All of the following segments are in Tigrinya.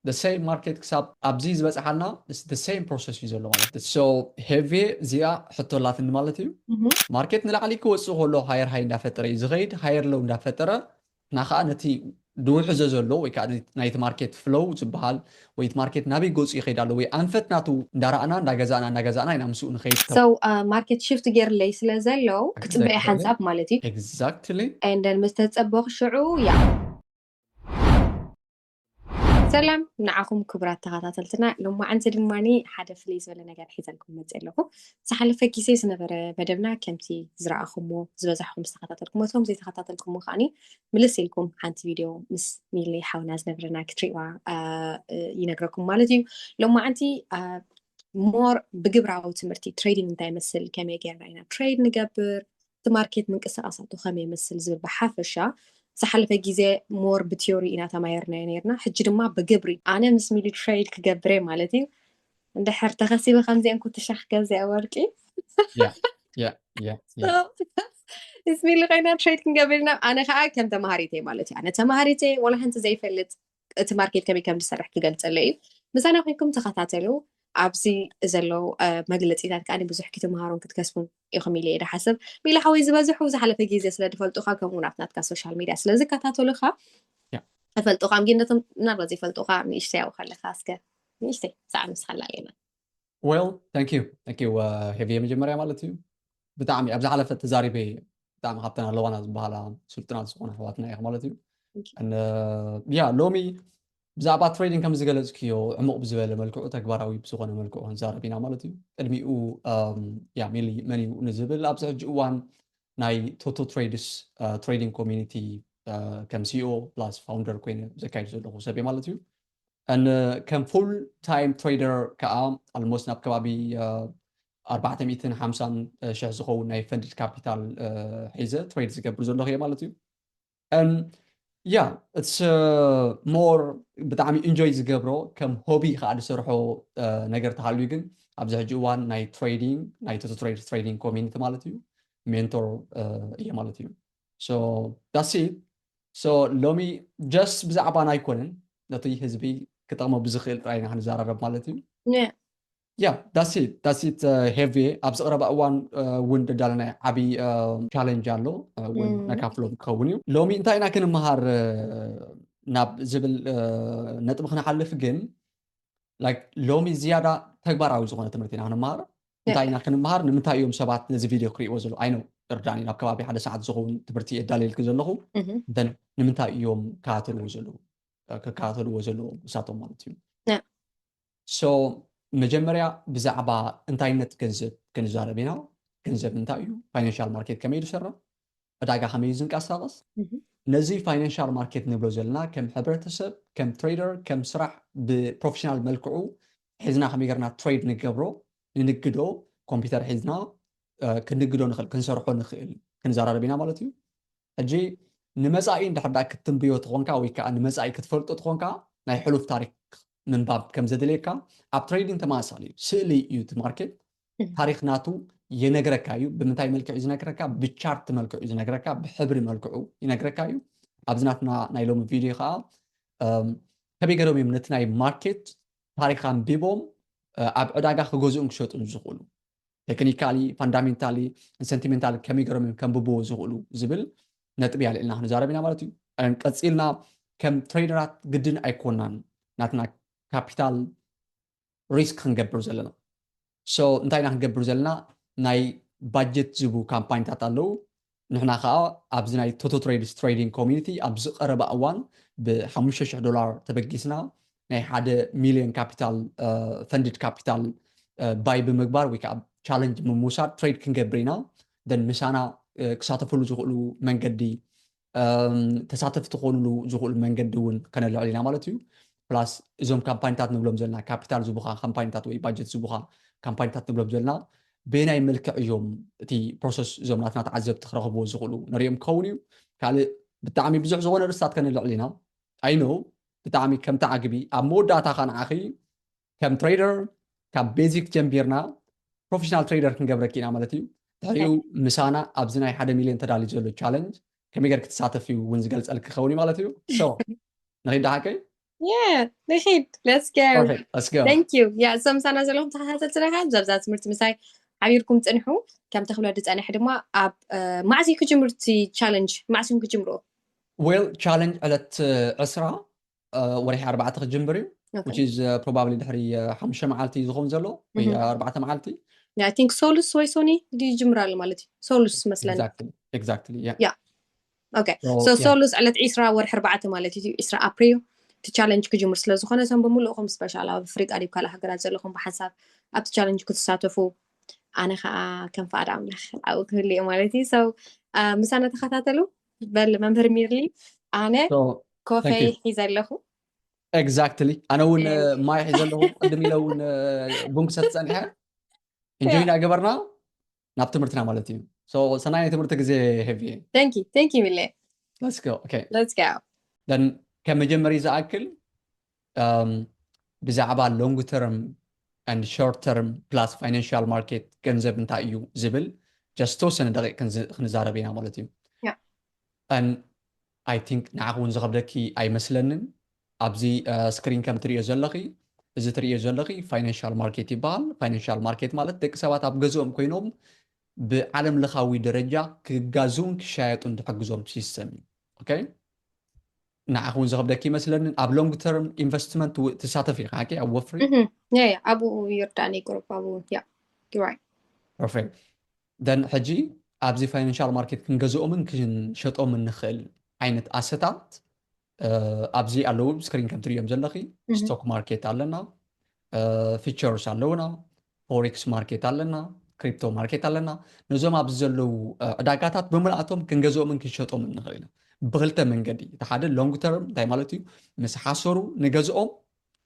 the same market ክሳብ ኣብዚ ዝበፅሓልና the same process እዩ ዘሎ ማለት እዩ። So ሄቪ እዚኣ ሕቶ ኣላትኒ ማለት እዩ። ማርኬት ንላዕሊ ክወፅእ ከሎ ሃየር ሃይ እንዳፈጠረ እዩ ዝኸይድ፣ ሃየር ሎው እንዳፈጠረ እና ከዓ ነቲ ድውሕዞ ዘሎ ወይ ከዓ ናይቲ ማርኬት ፍሎው ዝበሃል ወይ እቲ ማርኬት ናበይ ገፁ ይኸይድ ኣሎ ወይ ኣንፈት ናቱ እንዳረኣና እንዳገዛእና እንዳገዛእና ኢና ምስኡ ንኸይድ። So ማርኬት ሽፍት ገይርለይ ስለ ዘሎ ክፅበየ ሓንሳብ ማለት እዩ። Exactly. And then ምስ ተፀበኹ ሽዑ ያ ሰላም ንዓኹም ክቡራት ተኸታተልትና፣ ሎማዓንቲ ድማ ሓደ ፍልይ ዝበለ ነገር ሒዘልኩም መፅእ ኣለኹ። ዝሓለፈ ግዜ ዝነበረ መደብና ከምቲ ዝረኣኹምዎ ዝበዛሕኩም ዝተኸታተልኩም፣ እቶም ዘይተኸታተልኩምዎ ከዓኒ ምልስ ኢልኩም ሓንቲ ቪድዮ ምስ ሚሊ ሓውና ዝነብረና ክትሪእዋ ይነግረኩም ማለት እዩ። ሎማዓንቲ ሞር ብግብራዊ ትምህርቲ ትሬዲንግ እንታይ ይመስል፣ ከመይ ጌርና ኢና ትሬድ ንገብር፣ እቲ ማርኬት ምንቅስቃሳቱ ከመይ ይመስል ዝብል ብሓፈሻ ዝሓለፈ ግዜ ሞር ብቲዮሪ ኢና ተማየርናዮ ነርና። ሕጂ ድማ ብግብሪ ኣነ ምስ ሚሊ ትሬድ ክገብር እየ ማለት እዩ። እንድሕር ተኸሲበ ከምዚአን ኩትሻ ክገዝእ ወርቂ Yeah, yeah, yeah, yeah. ምስ ሚሊ ኮይና ትሬድ ክንገብር ኢና። ኣነ ከዓ ከም ተማሃሪት እየ ማለት እዩ። ኣነ ተማሃሪት እየ፣ ወላ ሓንቲ ዘይፈልጥ እቲ ማርኬት ከመይ ከም ዝሰርሕ ክገልፀለይ እዩ። ምሳና ኮይንኩም ተኸታተሉ። ኣብዚ ዘለዉ መግለፂታት ከዓ ብዙሕ ክትምሃሩን ክትከስቡን ኢኹም ኢለ እየ ድሓስብ። ሚሊ ሓወይ ዝበዝሑ ዝሓለፈ ግዜ ስለ ዝፈልጡኻ ከምኡ ናብቲ ናትካ ሶሻል ሚድያ ስለ ዝከታተሉኻ ያ። ይፈልጡኻ። ግን ነቶም ምናልባት ዘይፈልጡኻ ንእሽተይ ኣብኡ ከለኻ እስከ ንእሽተይ ሰዓብ ንስኻ ኣለና። Well, thank you, thank you. ሄቪ መጀመርያ ማለት እዩ ብጣዕሚ ኣብ ዝሓለፈ ተዛሪበ ብጣዕሚ ካብተን ኣለዋና ዝበሃላ ስልጡናት ዝኾነ ኣሕዋትና ኢኻ ማለት እዩ። ያ ሎሚ ብዛዕባ ትሬዲንግ ከም ዝገለፅክዮ ዕሙቕ ብዝበለ መልክዑ ተግባራዊ ብዝኾነ መልክዑ ክንዛረብ ኢና ማለት እዩ። ቅድሚኡ ያ ሚሊ መን እዩ ንዝብል ኣብዚ ሕጂ እዋን ናይ ቶቶ ትሬድስ ትሬዲንግ ኮሚኒቲ ከም ሲኦ ፕላስ ፋውንደር ኮይነ ዘካይድ ዘለኹ ሰብ እየ ማለት እዩ። And ከም ፉል ታይም ትሬደር ከዓ ኣልሞስት ናብ ከባቢ ኣርባዕተ ሚእትን ሓምሳን ሽሕ ዝኸውን ናይ ፈንድድ ካፒታል ሒዘ ትሬድ ዝገብር ዘለኹ እየ ማለት እዩ። ያ it's more ብጣዕሚ ኢንጆይ ዝገብሮ ከም ሆቢ ከዓ ዝሰርሖ ነገር ተሃልዩ ግን ኣብዚ ሕጂ እዋን ናይ ትሬዲንግ ናይ ቶቶ ትሬድ ትሬዲንግ ኮሚኒቲ ማለት እዩ ሜንቶር እየ ማለት እዩ። So that's it. So ሎሚ ጀስት ብዛዕባና ኣይኮነን ነቲ ህዝቢ ክጠቕሞ ብዝኽእል ጥራይ ኢና ክንዘራረብ ማለት እዩ። ያ that's it, that's it. ሄቪ ኣብዚ ቀረባ እዋን እውን ደዳለ ናይ ዓብዪ ቻለንጅ ኣሎ እውን ነካፍሎም ክኸውን እዩ። ሎሚ እንታይ ኢና ክንመሃር ናብ ዝብል ነጥቢ ክንሓልፍ ግን ላይክ ሎሚ ዝያዳ ተግባራዊ ዝኾነ ትምህርቲ ኢና ክንመሃር። እንታይ ኢና ክንመሃር? ንምንታይ እዮም ሰባት ነዚ ቪድዮ ክርእይዎ ዘለዉ? ኣይነው እርዳኒ ናብ ከባቢ ሓደ ሰዓት ዝኸውን ትምህርቲ የዳለልኪ ዘለኹ። Then ንምንታይ እዮም ክከታተልዎ ዘለዉ ክከታተልዎ ዘለዎም እሳቶም ማለት እዩ። So መጀመርያ ብዛዕባ እንታይነት ገንዘብ ክንዛረብ ኢና። ገንዘብ እንታይ እዩ? ፋይናንሻል ማርኬት ከመይ ዝሰርሕ? ዕዳጋ ከመይ ዝንቀሳቐስ? ነዚ ፋይናንሻል ማርኬት ንብሎ ዘለና ከም ሕብረተሰብ ከም ትሬደር ከም ስራሕ ብፕሮፌሽናል መልክዑ ሒዝና ከመይ ገርና ትሬድ ንገብሮ፣ ንንግዶ፣ ኮምፒውተር ሒዝና ክንንግዶ ንኽእል ክንሰርሖ ንኽእል ክንዘራረብ ኢና ማለት እዩ። ሕጂ ንመፃኢ እንድሕር ዳ ክትትንብዮ ተኾንካ ወይ ከዓ ንመፃኢ ክትፈልጦ ተኾንካ ናይ ሕሉፍ ታሪክ ምንባብ ከም ዘድልየካ ኣብ ትሬዲንግ ተመሳሳሊ እዩ። ስእሊ እዩ እቲ ማርኬት ታሪክ ናቱ ይነግረካ እዩ። ብምንታይ መልክዕ እዩ ዝነግረካ? ብቻርት መልክዑ እዩ ዝነግረካ፣ ብሕብሪ መልክዑ ይነግረካ እዩ። ኣብዚ ናትና ናይ ሎሚ ቪድዮ ከዓ ከመይ ገይሮም እዮም ነቲ ናይ ማርኬት ታሪክ ኣንቢቦም ኣብ ዕዳጋ ክገዝኡን ክሸጡን ዝኽእሉ ቴክኒካሊ ፋንዳሜንታሊ ሰንቲሜንታሊ ከመይ ገይሮም እዮም ከንብብዎ ዝኽእሉ ዝብል ነጥቢ ኣልዕልና ክንዛረብ ኢና ማለት እዩ። ቀፂልና ከም ትሬደራት ግድን ኣይኮናን ናትና ካፒታል ሪስክ ክንገብር ዘለና። So እንታይ ኢና ክንገብር ዘለና? ናይ ባጀት ዝቡ ካምፓኒታት ኣለዉ። ንሕና ከዓ ኣብዚ ናይ ቶቶ ትሬድስ ትሬዲንግ ኮሚኒቲ ኣብዚ ቀረባ እዋን ብሓሙሽተ ሽሕ ዶላር ተበጊስና ናይ ሓደ ሚሊዮን ካፒታል ፈንድድ ካፒታል ባይ ብምግባር ወይ ከዓ ቻለንጅ ብምውሳድ ትሬድ ክንገብር ኢና። Then ምሳና ክሳተፍሉ ዝኽእሉ መንገዲ ተሳተፍቲ ክኾኑሉ ዝኽእሉ መንገዲ እውን ከነልዕል ኢና ማለት እዩ። ፕላስ እዞም ካምፓኒታት ንብሎም ዘለና ካፒታል ዝቡኻ ካምፓኒታት ወይ ባጀት ዝቡኻ ካምፓኒታት ንብሎም ዘለና በየናይ መልክዕ እዮም እቲ ፕሮሰስ እዞም ናትና ተዓዘብቲ ክረኽብዎ ዝኽእሉ ንሪኦም ክኸውን እዩ። ካልእ ብጣዕሚ ብዙሕ ዝኾነ ርስታት ከነልዕል ኢና። ኣይኖ ብጣዕሚ ከም ተዓግቢ ኣብ መወዳእታ ኸ ንዓኺ ከም ትሬደር ካብ ቤዚክ ጀምቢርና ፕሮፌሽናል ትሬደር ክንገብረኪ ኢና ማለት እዩ። ድሕሪኡ ምሳና ኣብዚ ናይ ሓደ ሚሊዮን ተዳልዩ ዘሎ ቻለንጅ ከመይ ገር ክትሳተፍ እዩ እውን ዝገልፀልክ ክኸውን እዩ ማለት እዩ። ንኺድ ሓቀይ Yeah, ንኺድ። Let's go. Perfect. Let's go. Thank you. Yeah, እዞም ምሳና ዘለኹም ተኸታተልትና ካብ ዘብዛ ትምህርቲ ምሳይ ሓቢርኩም ጽንሑ። ከምቲ ክብሎ ዝጸንሐ ድማ ኣብ መዓስ እዩ ክጅምር እቲ ቻለንጅ? መዓስ እዮም ክጅምርዎ? Well, ቻለንጅ ዕለት ዕስራ ወርሒ ኣርባዕተ ክጅምር እዩ። Which is probably ድሕሪ ሓሙሽተ መዓልቲ ዝኸውን ዘሎ ወይ ኣርባዕተ መዓልቲ። I think ሶሉስ ወይ ሶኒ ድዩ ይጅምር ኣሎ ማለት እዩ። ሶሉስ መስለኒ። Exactly. Yeah. Okay. So ሶሉስ ዕለት ዕስራ ወርሒ ኣርባዕተ ማለት እዩ። ዕስራ ኣፕሪል እቲ ቻለንጅ ክጅምር ስለ ዝኾነ እቶም ብምልእኹም ስፔሻል ኣብ ኣፍሪቃ ድዩ ካልእ ሃገራት ዘለኹም ብሓንሳብ ኣብቲ ቻለንጅ ክትሳተፉ ኣነ ከዓ ከም ፍቓድ ኣምላኽ ኣብኡ ክህሉ እየ ማለት እዩ። So ምሳና ተኸታተሉ። በል መምህር ሚርሊ ኣነ ኮፈይ ሒዘ ኣለኹ። Exactly. ኣነ እውን ማይ ሒዘ ኣለኹ። ቅድም ኢለ እውን ቡን ክሰቲ ጸኒሐ። ኢንጆይ እናገበርና ናብ ትምህርትና ማለት እዩ። ሰናይ ናይ ትምህርቲ ግዜ ሄቪ። Thank you ሚለ። Let's go. Okay. Let's go. Then ከም መጀመሪ ዝኣክል ብዛዕባ long term and short term plus financial market ገንዘብ እንታይ እዩ ዝብል just ተወሰነ ደቂቕ ክንዛረብ ኢና ማለት እዩ። And I think ንዓኺ እውን ዝኸብደኪ ኣይመስለንን። ኣብዚ ስክሪን ከም ትሪኦ ዘለኺ፣ እዚ ትሪኦ ዘለኺ ፋይናንሻል ማርኬት ይበሃል። ፋይናንሻል ማርኬት ማለት ደቂ ሰባት ኣብ ገዝኦም ኮይኖም ብዓለም ለኻዊ ደረጃ ክጋዝኡን ክሻየጡን ዝሕግዞም ሲስተም እዩ። Okay? ንዓኺ እውን ዝኸብደኪ ይመስለንን። ኣብ long term investment ትሳተፊ ኢኻ ሓቂ? ኣብ ወፍሪ ኣብኡ ይርዳእኒ ቁሩብ ኣብኡ። Yeah, you're right. Perfect. Then ሕጂ ኣብዚ ፋይናንሻል ማርኬት ክንገዝኦምን ክንሸጦምን ንኽእል ዓይነት ኣሰታት ኣብዚ ኣለዉ። ስክሪን ከም ትሪኦም ዘለኺ ስቶክ ማርኬት ኣለና፣ ፊቸርስ ኣለውና፣ ፎሬክስ ማርኬት ኣለና፣ ክሪፕቶ ማርኬት ኣለና። ነዞም ኣብዚ ዘለዉ ዕዳጋታት ብምልኣቶም ክንገዝኦምን ክንሸጦምን ንኽእል ኢና ብክልተ መንገዲ። እቲ ሓደ long term እንታይ ማለት እዩ? ምስ ሓሰሩ ንገዝኦም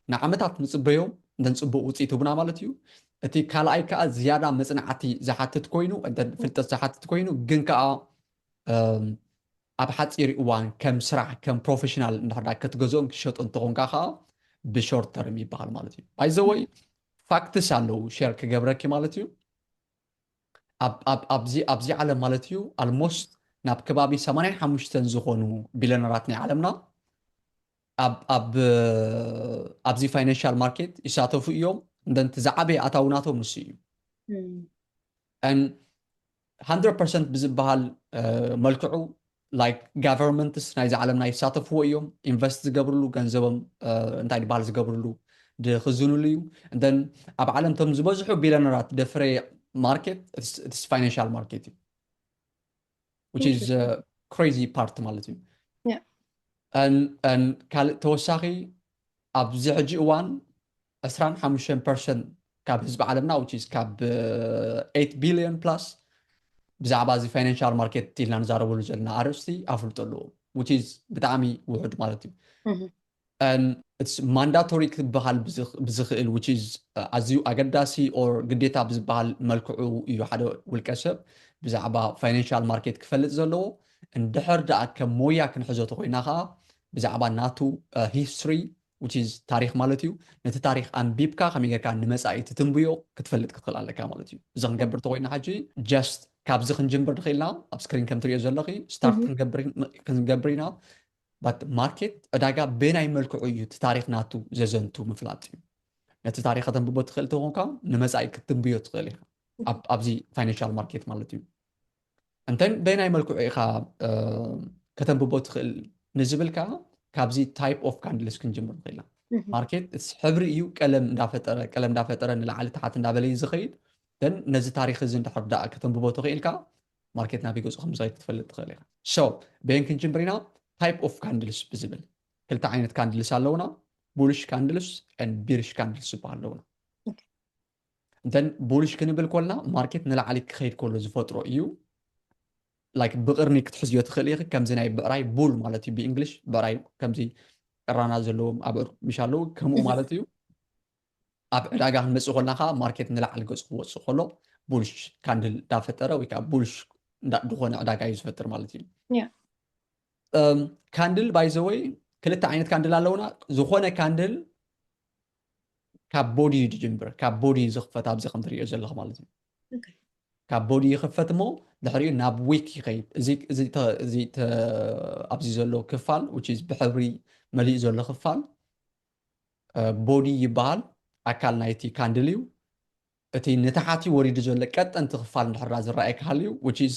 ንዓመታት ንፅበዮም፣ እንተን ፅቡቅ ውፅኢት ህቡና ማለት እዩ። እቲ ካልኣይ ከዓ ዝያዳ መፅናዕቲ ዝሓትት ኮይኑ፣ እንተን ፍልጠት ዝሓትት ኮይኑ ግን ከዓ ኣብ ሓፂር እዋን ከም ስራሕ ከም ፕሮፌሽናል እንድሕር ክትገዝኦን ክትሸጦ እንተኾንካ ከዓ ብሾርት ተርም ይበሃል ማለት እዩ። By the way, ፋክትስ ኣለዉ ሼር ክገብረኪ ማለት እዩ። ኣብዚ ዓለም ማለት እዩ ኣልሞስት ናብ ከባቢ ሰማንያን ሓሙሽተን ዝኾኑ ቢለነራት ናይ ዓለምና ኣብዚ ፋይናንሻል ማርኬት ይሳተፉ እዮም። እንደንቲ ዝዓበየ ኣታዊ ናቶም ንሱ እዩ። And hundred percent ብዝበሃል መልክዑ like governments ናይዚ ዓለምና ይሳተፍዎ እዮም። ኢንቨስት ዝገብርሉ ገንዘቦም እንታይ ዝበሃል ዝገብርሉ ዝኽዝንሉ እዩ። And then ኣብ ዓለም ቶም ዝበዝሑ ቢለነራት ደፍረ ማርኬት ፋይናንሻል ማርኬት እዩ። Which is crazy part ማለት እዩ። ካልእ ተወሳኺ ኣብዚ ሕጂ እዋን ዕስራን ሓሙሽተን ፐርሰንት ካብ ህዝቢ ዓለምና which is ካብ eight billion plus ብዛዕባ እዚ ፋይናንሻል ማርኬት ኢልና ንዛረበሉ ዘለና ኣርእስቲ ኣፍልጦ ኣለዎ። Which is ብጣዕሚ ውሑድ ማለት እዩ። ማንዳቶሪ ክበሃል ብዝኽእል which is ኣዝዩ ኣገዳሲ or ግዴታ ብዝበሃል መልክዑ እዩ ሓደ ውልቀ ሰብ ብዛዕባ ፋይናንሻል ማርኬት ክፈልጥ ዘለዎ። እንድሕር ደኣ ከም ሞያ ክንሕዞ ተኮይና ከዓ ብዛዕባ ናቱ ሂስትሪ which is ታሪክ ማለት እዩ። ነቲ ታሪክ ኣንቢብካ ከመይ ጌርካ ንመፃኢ ትትንብዮ ክትፈልጥ ክትኽእል ኣለካ ማለት እዩ። እዚ ክንገብር ተኮይና ሕጂ just ካብዚ ክንጅምር ንኽእልና ኣብ ስክሪን ከም ትሪኦ ዘለኺ ስታርት ክንገብር ኢና። ባት ማርኬት ዕዳጋ በናይ መልክዑ እዩ እቲ ታሪክ ናቱ ዘዘንቱ ምፍላጥ እዩ። ነቲ ታሪክ ከተንብቦ ትኽእል ተኾንካ ንመፃኢ ክትንብዮ ትኽእል ኢኻ ኣብዚ ፋይናንሻል ማርኬት ማለት እዩ። እንተን በናይ መልክዑ ኢኻ ከተንብቦ ትኽእል ንዝብል ከዓ ካብዚ ታይፕ ኦፍ ካንድልስ ክንጅምር ንኽእልና። ማርኬት ሕብሪ እዩ ቀለም እንዳፈጠረ ቀለም እንዳፈጠረ ንላዕሊ ታሓት እንዳበለ እዩ ዝኸይድ። ን ነዚ ታሪክ እዚ እንድሕር ደኣ ከተንብቦ ተኽኢልካ ማርኬት ናበይ ገፁ ከም ዝኸይድ ክትፈልጥ ትኽእል ኢኻ። So በየን ክንጅምር ኢና? ታይፕ ኦፍ ካንድልስ ብዝብል ክልተ ዓይነት ካንድልስ ኣለውና። ቡልሽ ካንድልስ ን ቢርሽ ካንድልስ ዝበሃል ኣለውና። እንተን ቡልሽ ክንብል ኮልና ማርኬት ንላዕሊ ክኸይድ ከሎ ዝፈጥሮ እዩ። ላይክ ብቅርኒ ክትሕዝዮ ትኽእል ኢኺ። ከምዚ ናይ ብዕራይ ቡል ማለት እዩ ብእንግሊሽ ብዕራይ ከምዚ ቅራና ዘለዎም ኣብ ምሽ ኣለዉ ከምኡ ማለት እዩ። ኣብ ዕዳጋ ክንመፅእ ኮልና ከዓ ማርኬት ንላዕሊ ገፁ ክወፅእ ከሎ ቡልሽ ካንድል እንዳፈጠረ ወይ ከዓ ቡልሽ ዝኾነ ዕዳጋ እዩ ዝፈጥር ማለት እዩ። ካንድል ባይዘወይ ክልተ ዓይነት ካንድል ኣለውና። ዝኾነ ካንድል ካብ ቦዲ እዩ ዝጅምር። ካብ ቦዲ እዩ ዝኽፈት ኣብዚ ከም ትሪኦ ዘለኹ ማለት እዩ። ካብ ቦዲ ይኽፈት እሞ ድሕሪኡ ናብ ዊክ ይኸይድ። ኣብዚ ዘሎ ክፋል which is ብሕብሪ መሊኡ ዘሎ ክፋል ቦዲ ይበሃል፣ ኣካል ናይቲ ካንድል እዩ። እቲ ንታሕቲ ወሪዱ ዘሎ ቀጠንቲ ክፋል እንድሕራ ዝረኣየካ ሃልዩ which is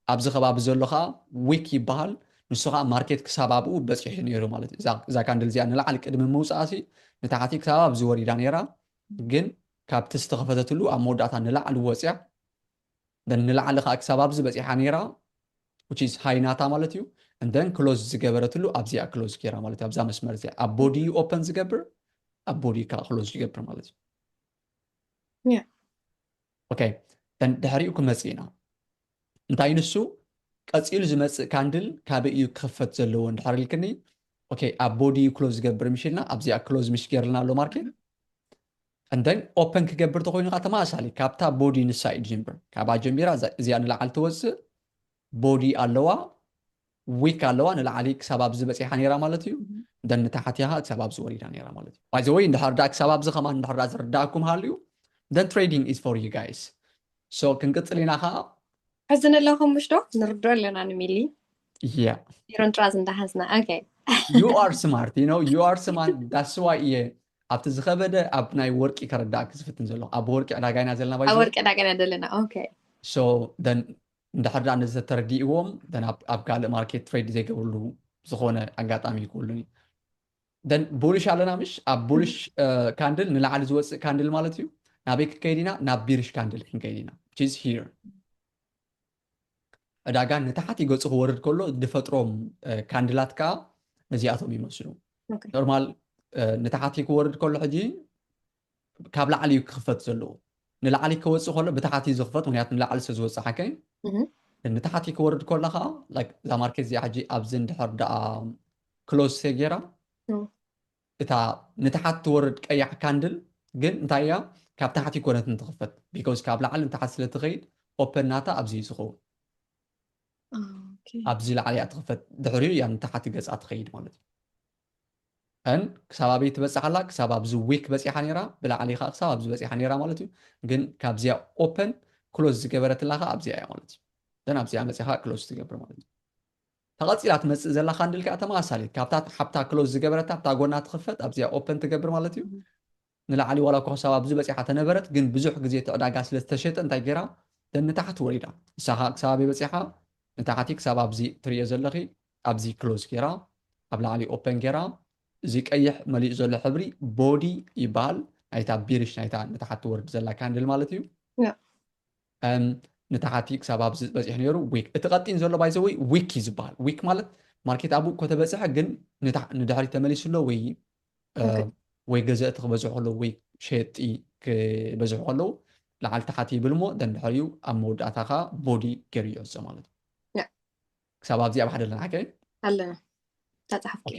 ኣብዚ ከባቢ ዘሎ ከዓ ዊክ ይበሃል። ንሱ ከዓ ማርኬት ክሳብ ኣብኡ በፂሑ ነይሩ ማለት እዩ። እዛ ካንድል እዚኣ ንላዕሊ ቅድሚ ምውፃእሲ ንታሕቲ ክሳብ ኣብዚ ወሪዳ ነይራ፣ ግን ካብቲ ዝተኸፈተትሉ ኣብ መወዳእታ ንላዕሊ ወፅያ፣ ንላዕሊ ከዓ ክሳብ ኣብዚ በፂሓ ነይራ which is ሃይ ናታ ማለት እዩ። እንደን ክሎዝ ዝገበረትሉ ኣብዚኣ ክሎዝ ገይራ ማለት እዩ። ኣብዛ መስመር እዚኣ ኣብ ቦዲ ኦፐን ዝገብር ኣብ ቦዲ ከዓ ክሎዝ ይገብር ማለት እዩ። ኦኬ፣ ድሕሪኡ ክመፅእ ኢና። እንታይ ንሱ ቀፂሉ ዝመፅእ ካንድል ካበይ እዩ ክኽፈት ዘለዎ እንድሕር ኢልክኒ፣ ኦኬ፣ ኣብ ቦዲ እዩ ክሎዝ ዝገብር ምሽ ኢልና ኣብዚኣ ክሎዝ ምሽ ገይርልና ኣሎ ማርኬት። እንደን ኦፐን ክገብር ተኮይኑ ከዓ ተመሳሳሊ ካብታ ቦዲ ንሳ እዩ ጀምር። ካብኣ ጀሚራ እዚኣ ንላዓል ትወፅእ፣ ቦዲ ኣለዋ፣ ዊክ ኣለዋ፣ ንላዕሊ ክሳብ ኣብዚ በፂሓ ነይራ ማለት እዩ። ደን ንታሕቲ ከዓ ክሳብ ኣብዚ ወሪዳ ነይራ ማለት እዩ። ባይዘወይ እንድሕር ዳ ክሳብ ኣብዚ ከማን እንድሕር ዳ ዝርዳእኩም ሃልዩ፣ then trading is for you guys። So ክንቅፅል ኢና ከዓ። ሕዝን ኣለኹም ምሽ ዶ ንርዶ ኣለና ንሚሊ Yeah, ቢሮን ጥራዝ እንዳሓዝና okay you are smart, you know, you are smart። That's why እየ ኣብቲ ዝኸበደ ኣብ ናይ ወርቂ ከረዳእክ ዝፍትን ዘለኹ። ኣብ ወርቂ ዕዳጋ ኢና ዘለና። ኣብ ወርቂ ዕዳጋ ኢና ዘለና okay So then እንድሕር ዳ ነዚ ተረዲእዎም then ኣብ ካልእ ማርኬት ትሬድ ዘይገብርሉ ዝኾነ ኣጋጣሚ ይክህሉን እዩ። Then ቡልሽ ኣለና ምሽ? ኣብ ቡልሽ ካንድል ንላዕሊ ዝወፅእ ካንድል ማለት እዩ። ናበይ ክንከይድ ኢና? ናብ ቢርሽ ካንድል ክንከይድ ኢና። Which is here። ዕዳጋ ንታሕቲ ገፁ ክወርድ ከሎ ዝፈጥሮም ካንድላት ከዓ ነዚኣቶም ይመስሉ። ኖርማል ንታሕቲ ክወርድ ከሎ ሕጂ ካብ ላዕሊ እዩ ክኽፈት ዘለዎ። ንላዕሊ ክወፅእ ከሎ ብታሕቲ ዝኽፈት፣ ምክንያቱ ንላዕሊ ስለ ዝወፅእ ሓከይ። ንታሕቲ ክወርድ ከሎ ከዓ እዛ ማርኬት እዚኣ ሕጂ ኣብዚ እንድሕር ደኣ ክሎዝ ተገይራ እታ ንታሓት ትወርድ ቀያሕ ካንድል ግን እንታይ እያ? ካብ ታሕቲ ኮነት እንትኽፈት because ካብ ላዕሊ ንታሓት ስለ ትኸይድ ኦፐን ናታ ኣብዚ እዩ ዝኸውን። ኣብዚ ላዕሊ እያ ትኽፈት፣ ድሕሪኡ እያ ንታሓቲ ገፃ ትኸይድ ማለት እዩ። ን ክሳብ ኣበይ ትበፅሕ ኣላ? ክሳብ ኣብዚ ዊክ በፂሓ ነይራ፣ ብላዕሊ ከዓ ክሳብ ኣብዚ በፂሓ ነይራ ማለት እዩ። ግን ካብዚኣ ኦፐን ክሎዝ ዝገበረትላ ከዓ ኣብዚኣ እያ ማለት እዩ። ን ኣብዚኣ መፂኻ ክሎዝ ትገብር ማለት እዩ። ተቐፂላ ትመፅእ ዘላ ካንድል ከዓ ተመሳሳሊት፣ ካብታ ሓብታ ክሎዝ ዝገበረታ ኣብታ ጎና ትኽፈት፣ ኣብዚኣ ኦፐን ትገብር ማለት እዩ። ንላዕሊ ዋላ እኳ ክሳብ ኣብዚ በፂሓ ተነበረት፣ ግን ብዙሕ ግዜ እቲ ዕዳጋ ስለ ዝተሸጠ እንታይ ገይራ? ደን ንታሕቲ ወሪዳ። ንሳ ከዓ ክሳብ ኣበይ በፂሓ? ንታሕቲ ክሳብ ኣብዚ ትርእዮ ዘለኺ ኣብዚ ክሎዝ ገይራ፣ ኣብ ላዕሊ ኦፐን ገይራ። እዚ ቀይሕ መሊኡ ዘሎ ሕብሪ ቦዲ ይበሃል። ናይታ ቢርሽ ናይታ ንታሕቲ ትወርድ ዘላ ካንድል ማለት እዩ። ንታሓቲ ክሳብ ኣብዚ በፂሑ ነይሩ ዊክ። እቲ ቀጢን ዘሎ ባይዘወይ ዊክ እዩ ዝበሃል። ዊክ ማለት ማርኬት ኣብኡ ከተበፅሐ ግን ንድሕሪ ተመሊሱ ኣሎ ወይ ወይ ገዘእቲ ክበዝሑ ከለዉ ወይ ሸየጥቲ ክበዝሑ ከለዉ ላዓል ታሓቲ ይብል እሞ ደንድሕሪኡ ኣብ መወዳእታ ከዓ ቦዲ ገይሩ ይዕፆ ማለት እዩ። ክሳብ ኣብዚ ኣብ ሓደ ኣለና ሓቀይ ኣለና ተፃሓፍኪ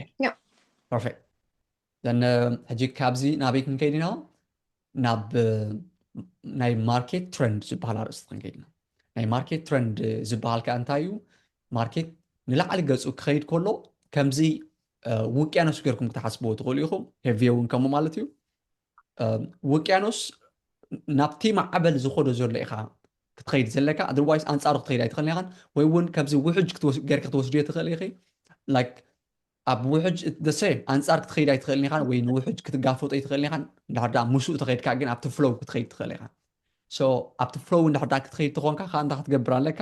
perfect then ሕጂ ካብዚ ናበይ ክንከይድ ኢና? ናብ ናይ ማርኬት ትረንድ ዝበሃል ኣርእስቲ ክንከይድ ኢና። ናይ ማርኬት ትረንድ ዝበሃል ከዓ እንታይ እዩ? ማርኬት ንላዕሊ ገፁ ክኸይድ ከሎ ከምዚ ውቅያኖስ ገርኩም ክትሓስብዎ ትኽእሉ ኢኹም። ሄቪ እውን ከምኡ ማለት እዩ። ውቅያኖስ ናብቲ ማዕበል ዝኸዶ ዘሎ ኢኻ ክትኸይድ ዘለካ፣ otherwise ኣንፃሩ ክትኸይድ ኣይትኽእልን ኢኻን። ወይ እውን ከምዚ ውሕጅ ገርኪ ክትወስድዮ ትኽእል ኢኺ። ላይክ ኣብ ውሕጅ the same ኣንፃር ክትኸይድ ኣይትኽእልን ኢኻን፣ ወይ ንውሕጅ ክትጋፈጦ ኣይትኽእልን ኢኻን። እንድሕር ደኣ ምስኡ ተኸይድካ ግን ኣብቲ ፍሎው ክትኸይድ ትኽእል ኢኻ። So ኣብቲ ፍሎው እንድሕር ደኣ ክትኸይድ ተኾንካ ከዓ እንታይ ክትገብር ኣለካ?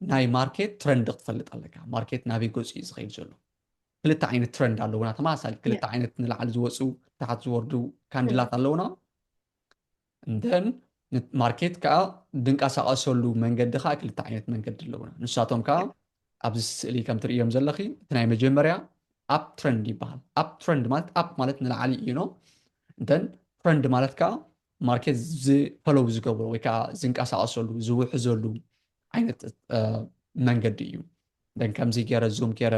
ናይ ማርኬት ትረንድ ክትፈልጥ ኣለካ። ማርኬት ናበይ ገፁ እዩ ዝኸይድ ዘሎ? ክልተ ዓይነት ትረንድ ኣለውና ተመሳሳሊ ክልተ ዓይነት ንላዕሊ ዝወፁ ታሕት ዝወርዱ ካንድላት ኣለውና። እንደን ማርኬት ከዓ ድንቀሳቀሰሉ መንገዲ ከዓ ክልተ ዓይነት መንገዲ ኣለውና። ንሳቶም ከዓ ኣብዚ ስእሊ ከም ትርእዮም ዘለኺ እቲ ናይ መጀመርያ ኣፕ ትረንድ ይበሃል። ኣፕ ትረንድ ማለት ኣፕ ማለት ንላዕሊ እዩ ነው። እንደን ትረንድ ማለት ከዓ ማርኬት ዝፈለው ዝገብሮ ወይ ከዓ ዝንቀሳቀሰሉ ዝውሕዘሉ ዓይነት መንገዲ እዩ። ደን ከምዚ ገይረ ዙም ገይረ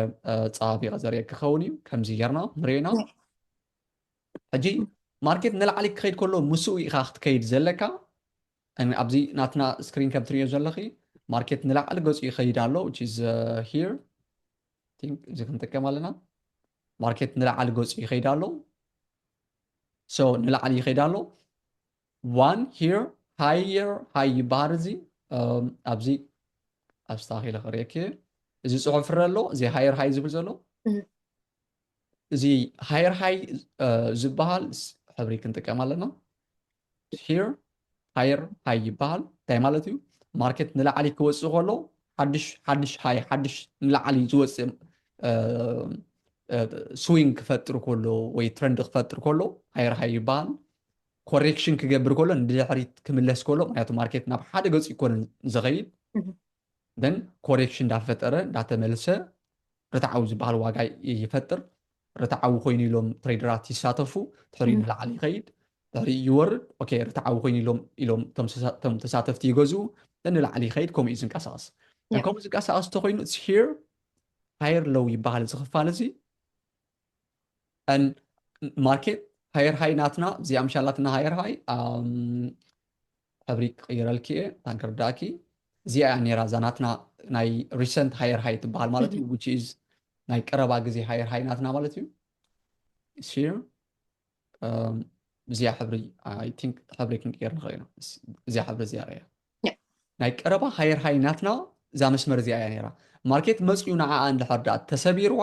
ፀባቢቀ ዘርእየኪ ክኸውን እዩ። ከምዚ ገይርና ንርእና ሕጂ ማርኬት ንላዕሊ ክኸይድ ከሎ ምስኡ ኢኻ ክትከይድ ዘለካ። ኣብዚ ናትና ስክሪን ከም ትርእዮ ዘለኺ ማርኬት ንላዕሊ ገፁ ይኸይድ ኣሎ which is here እዚ ክንጥቀም ኣለና። ማርኬት ንላዕሊ ገፁ ይኸይድ ኣሎ። So ንላዕሊ ይኸይድ ኣሎ። One here higher high ይበሃል። እዚ ኣብዚ ኣስተኻኺለ ክርእየኪ። እዚ ፅሑፍ ፍረ ኣሎ እዚ ሃየር ሃይ ዝብል ዘሎ እዚ higher high ዝበሃል ሕብሪ ክንጥቀም ኣለና። Here higher high ይበሃል። እንታይ ማለት እዩ? ማርኬት ንላዕሊ ክወፅእ ከሎ ሓድሽ ሓድሽ high ሓድሽ ንላዕሊ ዝወፅእ swing ክፈጥር ከሎ ወይ ትረንድ ክፈጥር ከሎ higher high ይበሃል። ኮሬክሽን ክገብር ከሎ ንድሕሪት ክምለስ ከሎ፣ ምክንያቱ ማርኬት ናብ ሓደ ገፁ ይኮነ ዝኸይድ then ኮሬክሽን እንዳፈጠረ እንዳተመልሰ ርትዓዊ ዝበሃል ዋጋ ይፈጥር። ርትዓዊ ኮይኑ ኢሎም ትሬደራት ይሳተፉ። ድሕሪ ንላዕሊ ይኸይድ፣ ድሕሪ ይወርድ። ኦኬ፣ ርትዓዊ ኮይኑ ኢሎም ኢሎም እቶም ተሳተፍቲ ይገዝኡ፣ ንላዕሊ ይኸይድ። ከምኡ እዩ ዝንቀሳቐስ። ከምኡ ዝንቀሳቐስ ተኮይኑ here higher low ይበሃል። እዚ ክፋል እዚ ማርኬት higher high ናትና እዚኣ ምሻላትና higher high ሕብሪ ክቕይረልኪ እየ ታንክርዳእኪ። እዚኣ እያ ነራ እዛ ናትና ናይ recent higher high ትበሃል ማለት እዩ። Which is ናይ ቀረባ ግዜ higher high ናትና ማለት እዩ። እዚኣ ሕብሪ I think ሕብሪ ክንቅየር ንኽእል ኢና። እዚኣ ሕብሪ እዚኣ ርያ ናይ ቀረባ higher high ናትና እዛ መስመር እዚኣ እያ ነራ። ማርኬት መፅኡ ንዓኣ እንድሕር ደኣ ተሰቢርዋ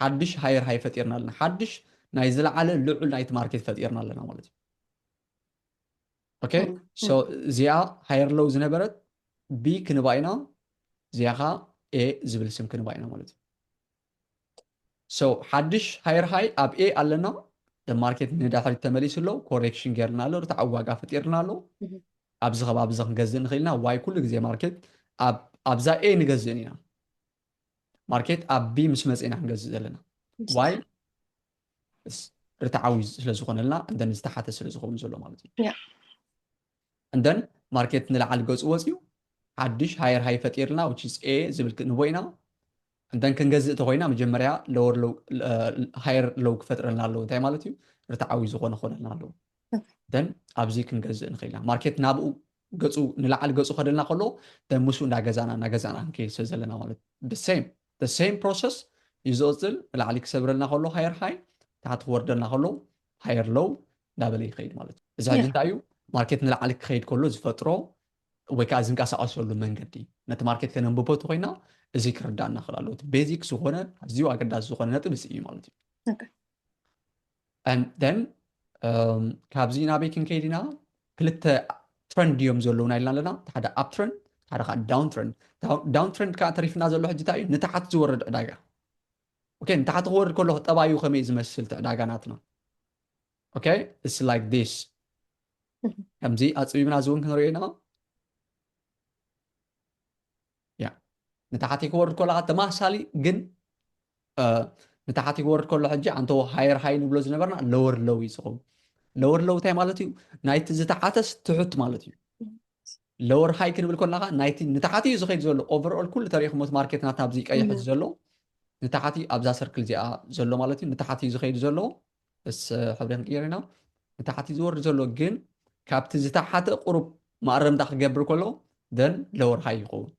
ሓድሽ higher high ፈጢርና ኣለና። ሓድሽ ናይ ዝለዓለ ልዑል ናይቲ ማርኬት ፈጢርና ኣለና ማለት እዩ። ኦኬ፣ so እዚኣ higher low ዝነበረት B ክንባ ኢና፣ እዚኣ ኸዓ A ዝብል ስም ክንባ ኢና ማለት እዩ። So ሓድሽ higher high ኣብ A ኣለና። ማርኬት ንድሕሪት ተመሊሱ ኣሎ፣ ኮሬክሽን ጌርና ኣሎ፣ ርትዓዊ ዋጋ ፈጢርና ኣሎ። ኣብዚ ከባቢ እዚ ክንገዝእ ንኽእል ኢና። ዋይ ኩሉ ግዜ ማርኬት ኣብዛ A ንገዝእን ኢና። ማርኬት ኣብ B ምስ መፀ ኢና ክንገዝእ ዘለና። ዋይ ርትዓዊ ስለ ዝኾነልና እንደን ዝተሓተ ስለ ዝኸውን ዘሎ ማለት እዩ። እንደን ማርኬት ንላዕሊ ገፁ ወፅዩ ሓድሽ higher high ፈጢርና which is A ዝብል ክንቦ ኢና። እንደን ክንገዝእ ተኮይና መጀመርያ lower low higher low ክፈጥረልና ኣለዎ። እንታይ ማለት እዩ? ርትዓዊ ዝኾነ ክኾነልና ኣለዎ። ደን ኣብዚ ክንገዝእ ንኽእል ኢና። ማርኬት ናብኡ ገፁ ንላዕሊ ገፁ ከደልና ከሎ ደን ምስኡ እንዳገዛና እንዳገዛና ክንከይድ ስለ ዘለና ማለት same same process እዩ ዝቕፅል። ንላዕሊ ክሰብረልና ከሎ higher high፣ ታሕቲ ክወርደልና ከሎ higher low እንዳበለ ይኸይድ ማለት እዩ። እዚ ሕጂ እንታይ እዩ? ማርኬት ንላዕሊ ክኸይድ ከሎ ዝፈጥሮ ወይ ከዓ ዝንቀሳቐሰሉ መንገዲ ነቲ ማርኬት ከነንብቦ ተኮይና እዚ ክርዳእና ክእል ኣለዎ። እቲ ቤዚክ ዝኾነ ኣዝዩ ኣገዳሲ ዝኾነ ነጥብ እዚ እዩ ማለት እዩ። Okay. And then ካብዚ ናበይ ክንከይድ ኢና? ክልተ ትረንድ እዮም ዘለውና ኢልና ኣለና። ሓደ up trend፣ ሓደ ከዓ down trend። Down trend ከዓ ተሪፍና ዘሎ ሕጂ እንታይ እዩ? ንታሕቲ ዝወርድ ዕዳጋ። ኦኬ፣ ንታሕቲ ክወርድ ከሎ ጠባዩ ከመይ ዝመስል እቲ ዕዳጋ ናትና? Okay, it's like this። ከምዚ ኣፅቢብና እዚ እውን ክንሪኦ ኢና። ያ ንታሕቲ ክወርድ ከሎ ተማሳሊ ግን ንታሕቲ ክወርድ ከሎ ሕጂ ኣንተ higher high ንብሎ ዝነበርና lower low እዩ ዝኸውን። Lower low እንታይ ማለት እዩ? ናይቲ ዝተሓተስ ትሑት ማለት እዩ። Lower high ክንብል ከለና ናይቲ ንታሕቲ እዩ ዝኸይድ ዘሎ። Overall ኩሉ ተሪእኹም እቲ ማርኬት ናትና ኣብዚ ቀይሕ እዚ ዘሎ ንታሕቲ ኣብዛ ሰርክል እዚኣ ዘሎ ማለት እዩ። ንታሕቲ እዩ ዝኸይድ ዘሎ። እስ ሕብሪ ክንቅየር ኢና። ንታሕቲ ዝወርድ ዘሎ ግን ካብቲ ዝተሓተ ቁሩብ ማእረምታ ክገብር ከሎ then lower high ይኸውን።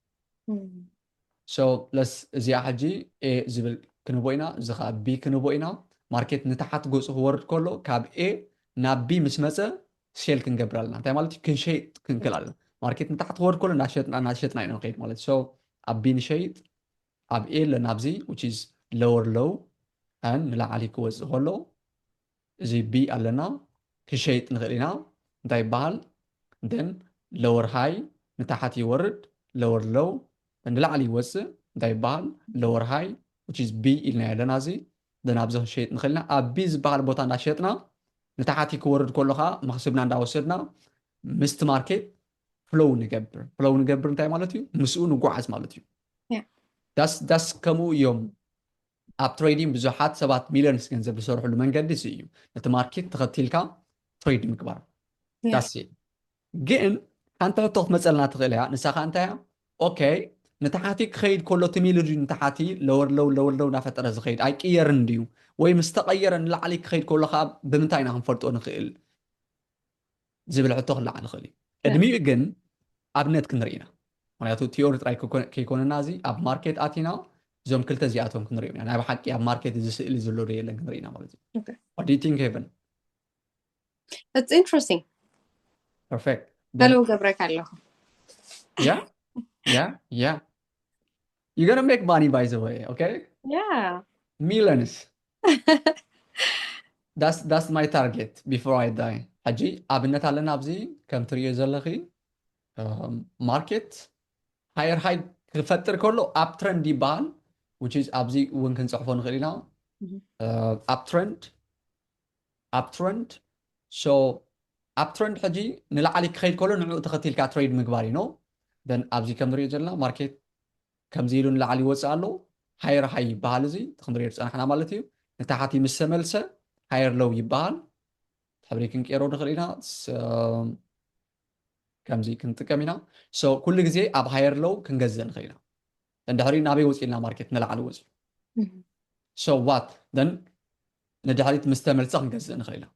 So let's እዚኣ ሕጂ A ዝብል ክንቦ ኢና፣ እዚ ከዓ B ክንቦ ኢና። ማርኬት ንታሓት ገፁ ክወርድ ከሎ ካብ A ናብ B ምስ መፀ ሴል ክንገብር ኣለና። እንታይ ማለት እዩ? ክንሸይጥ ክንክል ኣለና። ማርኬት ንታሕት ክወርድ ከሎ እናሸጥና እናሸጥና ኢና ንኸይድ ማለት እዩ። So ኣብ B ንሸይጥ፣ ኣብ A ኣለና ኣብዚ which is lower low and ንላዕሊ ክወፅእ ከሎ እዚ B ኣለና ክሸይጥ ንኽእል ኢና። እንታይ ይበሃል? Then lower high ንታሓት ይወርድ፣ lower low ንላዕሊ ይወፅእ። እንታይ ይበሃል? Lower high which is B ኢልና ኣለና እዚ then ኣብዚ ክንሸይጥ ንኽእል ኢና። ኣብ B ዝበሃል ቦታ እንዳሸጥና ንታሓቲ ክወርድ ከሎ ከዓ መኽስብና እንዳወሰድና ምስቲ ማርኬት ፍሎው ንገብር። ፍሎው ንገብር እንታይ ማለት እዩ? ምስኡ ንጓዓዝ ማለት እዩ። ዳስ ከምኡ እዮም ኣብ ትሬዲንግ ብዙሓት ሰባት ሚሊዮንስ ገንዘብ ዝሰርሕሉ መንገዲ እዚ እዩ። ነቲ ማርኬት ተኸቲልካ ትሬድ ምግባር ዳስ። ግን ሓንቲ ሕቶ ክትመፀልና ትኽእል እያ። ንሳ ከዓ እንታይ እያ? ኦኬ፣ ንታሓቲ ክኸይድ ከሎ እቲ ሚሊ ድዩ ንታሓቲ ለወር ለው ለወር ለው እናፈጠረ ዝኸይድ ኣይቅየርን ድዩ? ወይ ምስ ተቐየረ ንላዕሊ ክኸይድ ከሎ ከዓ ብምንታይ ኢና ክንፈልጦ ንኽእል ዝብል ሕቶ ክለዓል ይኽእል እዩ። ቅድሚኡ ግን ኣብነት ክንርኢ ኢና። ምክንያቱ ቲዮሪ ጥራይ ከይኮነና እዚ ኣብ ማርኬት ኣቲና እዞም ክልተ እዚኣቶም ክንሪኦም ኢና። ናይ ብሓቂ ኣብ ማርኬት እዚ ስእሊ ዘሎ ዶ የለን ክንርኢ ኢና ማለት እዩ። What do you think, Heaven? It's interesting. Perfect. Hello, ገብረካ ኣለኹ። Yeah, yeah, yeah. You're gonna make money, by the way, okay? Yeah. Millions. That's that's my target before I die. ሕጂ ኣብነት ኣለና ኣብዚ ከም ትርእዮ ዘለኺ ማርኬት ሃየር ሃይ ክፈጥር ከሎ ኣፕ ትረንድ ይበሃል። Which is ኣብዚ እውን ክንፅሕፎ ንኽእል ኢና። ኣፕ ትረንድ ኣፕ ትረንድ so ኣፕ ትረንድ ሕጂ ንላዕሊ ክኸይድ ከሎ ንዕኡ ተኸቲልካ ትሬድ ምግባር እዩ። ኖ ደን ኣብዚ ከም ንሪኦ ዘለና ማርኬት ከምዚ ኢሉ ንላዕሊ ይወፅእ ኣሎ። ሃየር ሃይ ይበሃል። እዚ እቲ ክንሪኦ ዝፀናሕና ማለት እዩ። ንታሕቲ ምስ ተመልሰ ሃየር ሎው ይበሃል። ሕብሪ ክንቀይሮ ንኽእል ኢና። ስ- ከምዚ ክንጥቀም ኢና። So ኩሉ ግዜ ኣብ ሃየር ሎው ክንገዝእ ንኽእል ኢና። እንድሕሪ ናበይ ወፂእልና ማርኬት ንላዕሊ ወፂኡ። So what then ንድሕሪት ምስ ተመልሰ ክንገዝእ ንኽእል ኢና።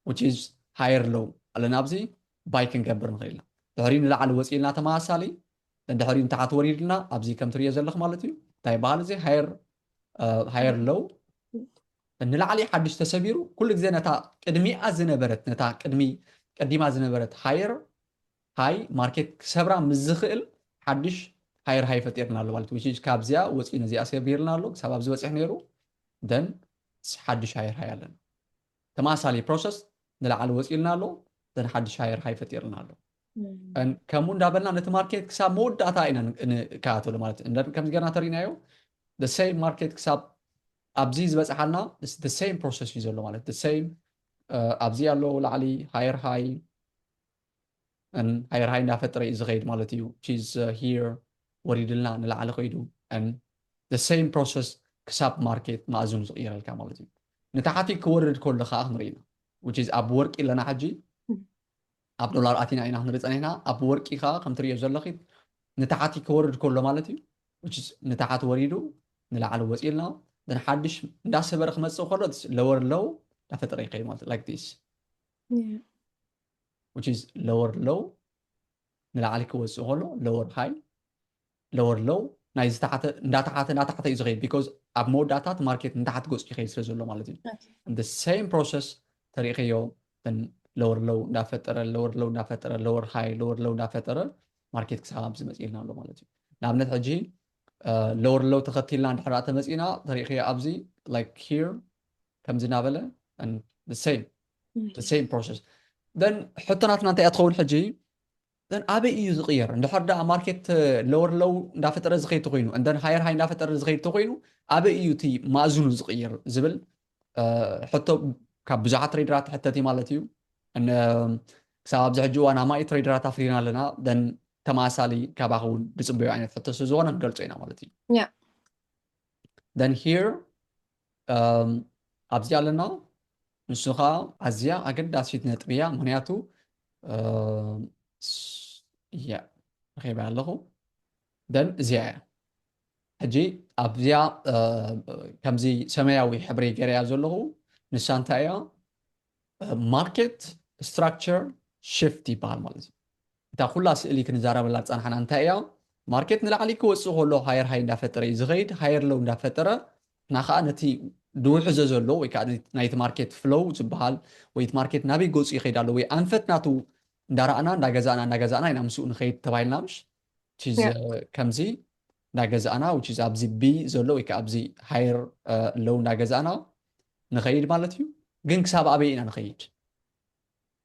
Which is ሃየር ሎው ኣለና ኣብዚ ባይ ክንገብር ንኽእል ኢና። ድሕሪ ንላዕሊ ወፂእልና ተመሳሳሊ ድሕሪ ንታሕቲ ወሪድልና ኣብዚ ከም ትሪኦ ዘለኽ ማለት እዩ። እንታይ ይበሃል እዚ ሃየር ሃየር ሎው ንላዕሊ ሓድሽ ተሰቢሩ ኩሉ ግዜ ነታ ቅድሚኣ ዝነበረት ነታ ቅድሚ ቀዲማ ዝነበረት ሃየር ሃይ ማርኬት ክሰብራ ምስ ዝኽእል ሓድሽ ሃየር ሃይ ፈጢርና ኣሎ ማለት እዩ። Which is ካብዚኣ ወፂኡ ነዚኣ ሰቢርና ኣሎ ክሳብ ኣብዚ በፂሕ ነይሩ ደን ሓድሽ ሃየር ሃይ ኣለና። ተመሳሳሊ ፕሮሰስ ንላዕሊ ወፂኡልና ኣሎ ደን ሓድሽ ሃየር ሃይ ፈጢርና ኣሎ። ከምኡ እንዳበልና ነቲ ማርኬት ክሳብ መወዳእታ ኢና ንከታተሎ ማለት እዩ። ከምዚ ገርና ተሪናዮ the same ማርኬት ክሳብ ኣብዚ ዝበፅሓልና the same ፕሮሰስ እዩ ዘሎ ማለት the same ኣብዚ ኣሎ ላዕሊ ሃየር ሃይ ሃየር ሃይ እንዳፈጠረ እዩ ዝኸይድ ማለት እዩ። Which is here ወሪድልና ንላዕሊ ከይዱ the same process ክሳብ ማርኬት ማእዝኑ ዝቕይረልካ ማለት እዩ። ንታሕቲ ክወርድ ከሎ ከዓ ክንርኢ ኢና። Which is ኣብ ወርቂ ኣለና ሕጂ ኣብ ዶላር ኣቲና ኢና ክንርኢ ፀኒሕና። ኣብ ወርቂ ከዓ ከም ትሪኦ ዘለኺ ንታሕቲ ክወርድ ከሎ ማለት እዩ። Which is ንታሕቲ ወሪዱ ንላዕሊ ወፂልና ደን ሓድሽ እንዳሰበረ ክመፅእ ከሎ lower low እንዳፈጠረ ይኸይድ ማለት like this which is lower low ንላዕሊ ክወፅእ ከሎ lower high lower low ናይ ዝታሓተ እንዳታሓተ እንዳታሓተ እዩ ዝኸይድ because ኣብ መወዳእታ እቲ ማርኬት ንታሓት ገፁ ይኸይድ ስለ ዘሎ ማለት እዩ። The same process ተሪእኸዮ lower low እንዳፈጠረ lower low እንዳፈጠረ lower high lower low እንዳፈጠረ ማርኬት ክሳብ ኣብዚ መፅእልና ኣሎ ማለት እዩ። ንኣብነት ሕጂ lower low ተኸቲልና እንድሕር ተመፂና ተሪእኸዮ ኣብዚ like here ከምዚ እናበለ same same process then ሕቶ ናትና እንታይ እያ ትኸውን ሕጂ then ኣበይ እዩ ዝቕየር እንድሕር ዳ ማርኬት lower low እንዳፈጠረ ዝኸይድ ተኮይኑ then higher high እንዳፈጠረ ዝኸይድ ተኮይኑ ኣበይ እዩ እቲ ማእዝኑ ዝቕየር ዝብል ሕቶ ካብ ብዙሓት ትሬደራት ትሕተት ማለት እዩ። ክሳብ ኣብዚ ሕጂ እዋን ኣማኢ ትሬደራት ኣፍሪና ኣለና then ተመሳሳሊ ካባኻ እውን ዝፅበዮ ዓይነት ሕቶ ስለ ዝኾነ ክንገልፆ ኢና ማለት እዩ። Then here ኣብዚ ኣለና ንሱ ከዓ ኣዝያ ኣገዳሲት ነጥቢ እያ። ምክንያቱ እያ ረኺበያ ኣለኹ then እዚኣ እያ። ሕጂ ኣብዚኣ ከምዚ ሰማያዊ ሕብሪ ገይረያ ዘለኹ ንሳ እንታይ እያ? Market structure shift ይበሃል ማለት እዩ። እታ ኩላ ስእሊ ክንዛረበላ ዝፀናሕና እንታይ እያ? ማርኬት ንላዕሊ ክወፅእ ከሎ higher high እንዳፈጠረ እዩ ዝኸይድ higher low እንዳፈጠረ ንሕና ከዓ ነቲ ዝውሕዞ ዘሎ ወይ ከዓ ናይቲ ማርኬት flow ዝበሃል ወይ እቲ ማርኬት ናበይ ገፁ ይኸይድ ኣሎ ወይ ኣንፈት ናቱ እንዳረኣና እንዳገዛእና እንዳገዛእና ኢና ምስኡ ንኸይድ ተባሂልና ምሽ ከምዚ እንዳገዛእና which is ኣብዚ B ዘሎ ወይ ከዓ ኣብዚ higher low እንዳገዛእና ንኸይድ ማለት እዩ። ግን ክሳብ ኣበይ ኢና ንኸይድ?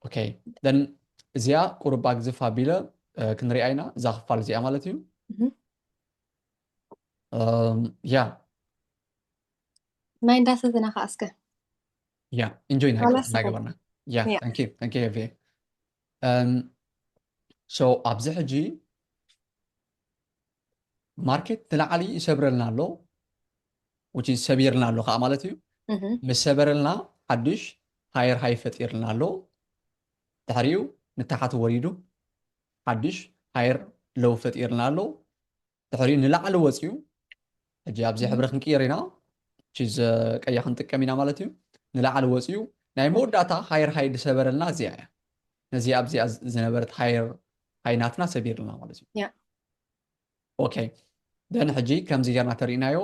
Okay then እዚኣ ቁሩባ ግዝፍ ኣቢለ ክንሪኣ ኢና እዛ ክፋል እዚኣ ማለት እዩ። ያ ማይ እንዳሰተና ከዓ እስከ ያ enjoy እናገበርና ያ thank you thank you so ኣብዚ ሕጂ ማርኬት ንላዕሊ ይሰብረልና ኣሎ which is ሰቢርልና ኣሎ ከዓ ማለት እዩ። ምስ ሰበረልና ሓድሽ higher high ፈጢርልና ኣሎ። ድሕሪኡ ንታሓት ወሪዱ ሓድሽ higher low ፈጢርልና ኣሎ። ድሕሪኡ ንላዕሊ ወፂኡ ሕጂ ኣብዚ ሕብሪ ክንቅይር ኢና which is ቀያ ክንጥቀም ኢና ማለት እዩ። ንላዕሊ ወፂኡ ናይ መወዳእታ higher high ዝሰበረልና እዚኣ እያ። ነዚ ኣብዚኣ ዝነበረት higher high ናትና ሰቢርልና ማለት እዩ። Okay then ሕጂ ከምዚ ጌርና ተሪእናዮ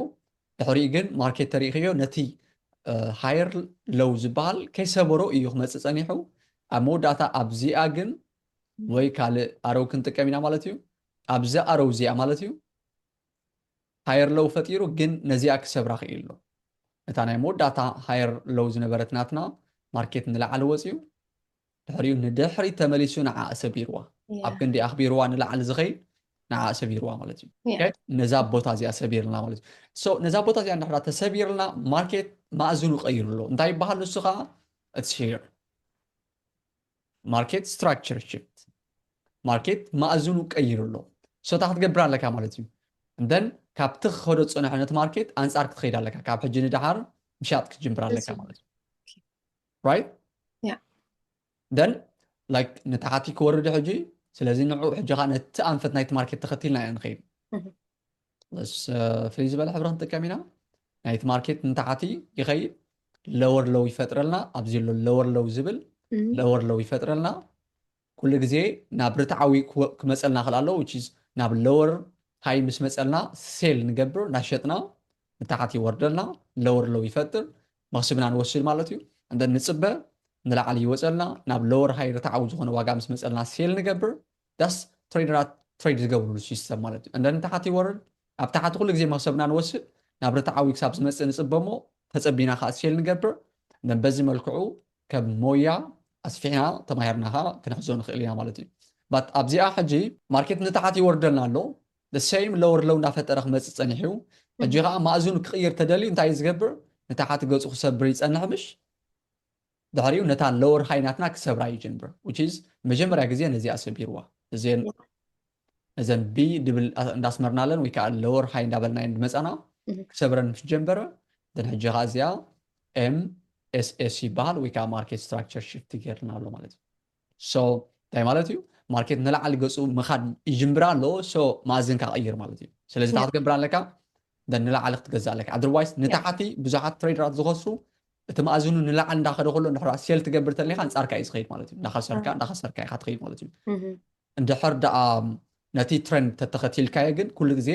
ድሕሪኡ ግን ማርኬት ተሪእኽዮ ነቲ higher low ዝበሃል ከይሰበሮ እዩ ክመፅእ ፀኒሑ። ኣብ መወዳእታ ኣብዚኣ ግን ወይ ካልእ ኣረው ክንጥቀም ኢና ማለት እዩ። ኣብዚ ኣረው እዚኣ ማለት እዩ higher low ፈጢሩ ግን ነዚኣ ክሰብራ ክኢሉ ኣሎ። እታ ናይ መወዳእታ higher low ዝነበረት ናትና market ንላዕሊ ወፅዩ፣ ድሕሪኡ ንድሕሪት ተመሊሱ ንዓ ሰቢርዋ። ኣብ ክንዲ ኣኽቢርዋ ንላዕሊ ዝኸይድ ንዓ ሰቢርዋ ማለት እዩ። ነዛ ቦታ እዚኣ ሰቢርልና ማለት እዩ። ነዛ ቦታ እዚኣ እንድሕራ ተሰቢርልና market ማእዝኑ ቀይሩ ኣሎ። እንታይ ይበሃል ንሱ ከዓ? It's here market structure shift። Market ማእዝኑ ቀይሩ ኣሎ። So እንታይ ክትገብር ኣለካ ማለት እዩ? Then ካብቲ ክኸዶ ዝፀንሐ ነቲ market ኣንፃር ክትኸይድ ኣለካ። ካብ ሕጂ ንደሓር ምሻጥ ክትጅምር ኣለካ ማለት እዩ። Right? Then like ንታሕቲ ክወርድ ሕጂ። ስለዚ ንዑ ሕጂ ከዓ ነቲ ኣንፈት ናይቲ market ተኸቲልና ኢና ንኸይድ። ፍልይ ዝበለ ሕብሪ ክንጥቀም ኢና። ናይቲ market ንታሕቲ ይኸይድ፣ lower low ይፈጥረልና። ኣብዚ ዘሎ lower low ዝብል lower low ይፈጥረልና። ኩሉ ግዜ ናብ ርትዓዊ ክመፀልና ክእል ኣሎ። Which is ናብ lower high ምስ መፀልና sell ንገብር፣ እናሸጥና ንታሕቲ ይወርደልና፣ lower low ይፈጥር፣ መኽስብና ንወስድ ማለት እዩ። እንደ ንፅበ ንላዕሊ ይወፀልና፣ ናብ lower high ርትዓዊ ዝኾነ ዋጋ ምስ መፀልና sell ንገብር። ዳስ ትሬደራት trade ዝገብርሉ system ማለት እዩ። እንደ ንታሕቲ ይወርድ፣ ኣብ ታሕቲ ኩሉ ግዜ መኽሰብና ንወስድ፣ ናብ ርትዓዊ ክሳብ ዝመፅእ ንፅበ እሞ ተፀቢና ከዓ sell ንገብር። እንደ በዚ መልክዑ ከም ሞያ ኣስፊሕና ተማሂርና ከዓ ክንሕዞ ንኽእል ኢና ማለት እዩ። But ኣብዚኣ ሕጂ market ንታሕቲ ይወርደልና ኣሎ። The same lower low እናፈጠረ ክመፅእ ፀኒሑ እዩ። ሕጂ ከዓ ማእዝኑ ክቕይር ተደልዩ እንታይ እዩ ዝገብር? ንታሕቲ ገፁ ክሰብር ይፀንሕ ምሽ? ድሕሪኡ ነታ lower high ናትና ክሰብራ ይጅምር። Which is መጀመርያ ግዜ ነዚኣ ሰቢርዋ። እዘን ነዘን B ድብል እንዳስመርናለን ወይ ከዓ lower high እንዳበልና እየን ዝመፃና። ክሰብረን ምስ ጀመረ፣ then ሕጂ ከዓ እዚኣ M S S ይበሃል ወይ ከዓ market structure shift ገይርና ኣሎ ማለት እዩ። So እንታይ ማለት እዩ? Market ንላዕሊ ገፁ ምኻድ ይጅምር ኣሎ። So ማእዝንካ ቀይር ማለት እዩ። ስለዚ እንታይ ክትገብር ኣለካ? Then ንላዕሊ ክትገዛ ኣለካ። Otherwise ንታሕቲ ብዙሓት ትሬደራት ዝኸስሩ፣ እቲ ማእዝኑ ንላዕሊ እንዳኸደ ከሎ እንድሕር sell ትገብር ተሊኻ ኣንፃርካ እዩ ዝኸይድ ማለት እዩ። እንዳኸሰርካ እንዳኸሰርካ ኢኻ ትኸይድ ማለት እዩ። እንድሕር ደኣ ነቲ trend ተተኸቲልካዮ ግን ኩሉ ግዜ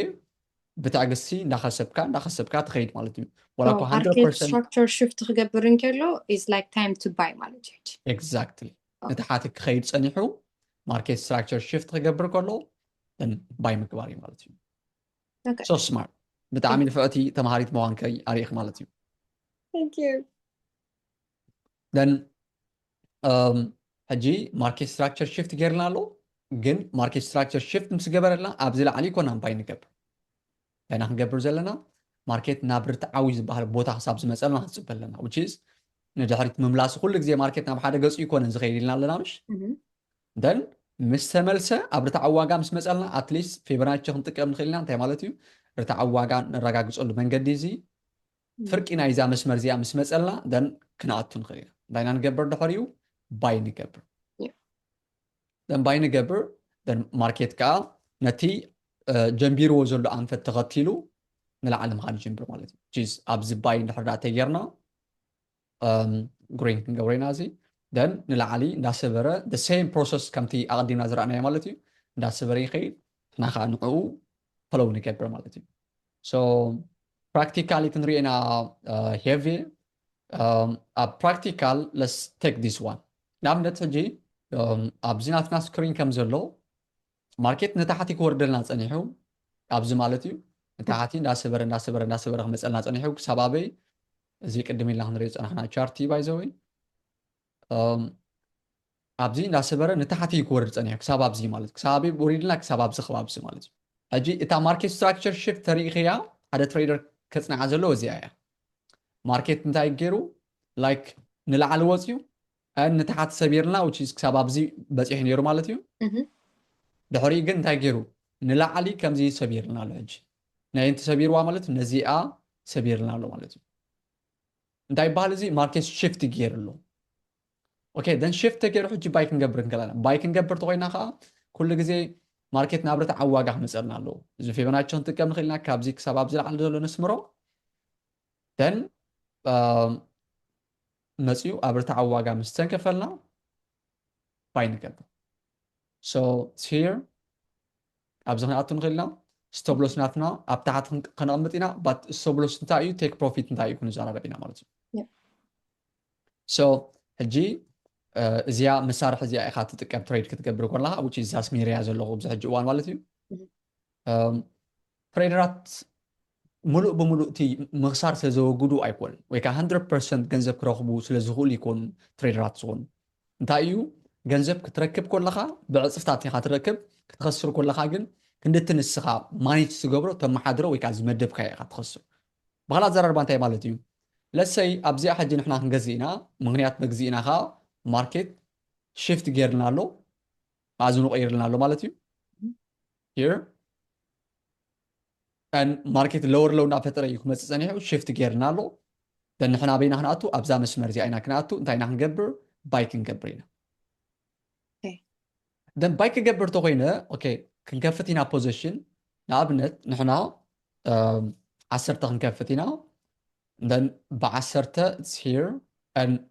ብትዕግስቲ እንዳኸሰብካ እንዳኸሰብካ ትኸይድ ማለት እዩ። ወላ እኮ hundred market percent structure shift ክገብር እንከሎ is like time to buy ማለት እዩ። Exactly። ንታሕቲ ክኸይድ ፀኒሑ market structure shift ክገብር ከሎ ባይ ምግባር እዩ ማለት እዩ። Okay. So smart። ብጣዕሚ ንፍዕቲ ተምሃሪት ምዃንከይ ኣርእኽ ማለት እዩ። Thank you. Then um, ሕጂ market structure shift ገይርና ኣሎ። ግን market structure shift ምስ ገበረልና ኣብዚ ላዕሊ ይኮና ባይ ንገብር። እንታይ ኢና ክንገብር ዘለና? Market ናብ ርትዓዊ ዝበሃል ቦታ ክሳብ ዝመፀልና ክንፅበ ኣለና። Which is ንድሕሪት ምምላስ ኩሉ ግዜ market ናብ ሓደ ገፁ ይኮነን ዝኸይድ ኢልና ኣለና ምሽ? Mhm. Then ምስ ተመልሰ ኣብ ርትዓዊ ዋጋ ምስ መፀልና at least ፊቦናቺ ክንጥቀም ንኽእል ኢና። እንታይ ማለት እዩ? ርትዓዊ ዋጋ ነረጋግፀሉ መንገዲ እዚ ፍርቂ ናይዛ መስመር እዚኣ ምስ መፀልና then ክንኣቱ ንኽእል ኢና። እንታይ ኢና ንገብር? ድሕሪኡ ባይ ንገብር። Yeah. Then ባይ ንገብር። Then market ከዓ ነቲ ጀንቢርዎ ዘሎ ኣንፈት ተኸቲሉ ንላዕሊ ምኻድ ይጀምር ማለት እዩ። Which is ኣብዚ ባይ እንድሕር ዳኣ ተጌርና green ክንገብሮ ኢና። እዚ then ንላዕሊ እንዳሰበረ the same process ከምቲ ኣቐዲምና ዝረኣናዮ ማለት እዩ። እንዳሰበረ ይኸይድ፣ ንሕና ከዓ ንዕኡ follow ንገብር ማለት እዩ። So practically ክንሪኦ ኢና heavy ኣብ practical let's take this one። ንኣብነት ሕጂ ኣብዚ ናትና screen ከም ዘሎ market ንታሕቲ ክወርደልና ፀኒሑ፣ ኣብዚ ማለት እዩ ንታሕቲ እንዳሰበረ እንዳሰበረ እንዳሰበረ ክመፀልና ፀኒሑ ክሳብ ኣበይ? እዚ ቅድም ኢልና ክንሪኦ ዝፀናሕና chart እዩ by the way። ኣብዚ እንዳሰበረ ንታሕቲ ክወርድ ፀኒሑ ክሳብ ኣብዚ ማለት ክሳብ ኣበይ ወሪድና? ክሳብ ኣብዚ ከባቢ ማለት እዩ። ሕጂ እታ market structure shift ተሪኢኽያ ሓደ trader ከፅንዓ ዘለዎ እዚኣ እያ። Market እንታይ ገይሩ? Like ንላዕሊ ወፅዩ ንታሓት ሰቢርልና which is ክሳብ ኣብዚ በፂሑ ነይሩ ማለት እዩ። ድሕሪኡ ግን እንታይ ገይሩ? ንላዕሊ ከምዚ ሰቢርልና ኣሎ። ሕጂ ናይ እንቲ ሰቢርዋ ማለት ነዚኣ ሰቢርልና ኣሎ ማለት እዩ። እንታይ ይበሃል እዚ? Market shift ገይሩ ኣሎ። Okay then shift ተገይሩ ሕጂ buy ክንገብር እንከለና buy ክንገብር ተኮይና ከዓ ኩሉ ግዜ market ናብ ርትዓዊ ዋጋ ክመፀልና ኣለዎ። እዚ ፊቦናቺ ክንጥቀም ንኽእል ኢና። ካብዚ ክሳብ ኣብዚ ላዕሊ ዘሎ ነስምሮ then መፅኡ ኣብ ርትዓዊ ዋጋ ምስ ተንከፈልና buy ንገብር። So here ኣብዚ ክንኣቱ ንኽእል ኢና። Stop loss ናትና ኣብ ታሕቲ ከነቕምጥ ኢና። But stop loss እንታይ እዩ take profit እንታይ እዩ ክንዘራረብ ኢና ማለት እዩ። So ሕጂ እዚኣ መሳርሒ እዚኣ ኢኻ ትጥቀም trade ክትገብር ከለኻ which is እዛ ስሚረያ ዘለኹ ኣብዚ ሕጂ እዋን ማለት እዩ። ትሬደራት ሙሉእ ብሙሉእ እቲ ምኽሳር ስለ ዘወግዱ ኣይኮን ወይ ከዓ hundred percent ገንዘብ ክረኽቡ ስለ ዝኽእሉ ይኮኑ ትሬደራት ዝኾኑ። እንታይ እዩ? ገንዘብ ክትረክብ ከለኻ ብዕፅፍታት ኢኻ ትረክብ። ክትኸስር ከለኻ ግን ክንድቲ ንስኻ ማኔጅ ትገብሮ፣ ተመሓድሮ ወይ ከዓ ዝመደብካዮ ኢኻ ትኸስር። ብኻልእ ኣዘራርባ እንታይ ማለት እዩ? ለሰይ ኣብዚኣ ሕጂ ንሕና ክንገዝእ ኢና። ምክንያት መግዝእና ከዓ ማርኬት ሽፍት ጌርልና ኣሎ፣ ማእዝኑ ቀይርልና ኣሎ ማለት እዩ። Here ማርኬት ሎወር ሎው እናፈጠረ እዩ ክመፅእ ፀኒሑ። ሽፍት ጌርና ኣሎ። ንሕና ኣበይና ክንኣቱ? ኣብዛ መስመር እዚኣ ኢና ክንኣቱ። እንታይ ኢና ክንገብር? ባይ ክንገብር ኢና። ደን ባይ ክገብር ተኮይነ ክንከፍት ኢና ፖዚሽን። ንኣብነት ንሕና ዓሰርተ ክንከፍት ኢና። ደን ብዓሰርተ here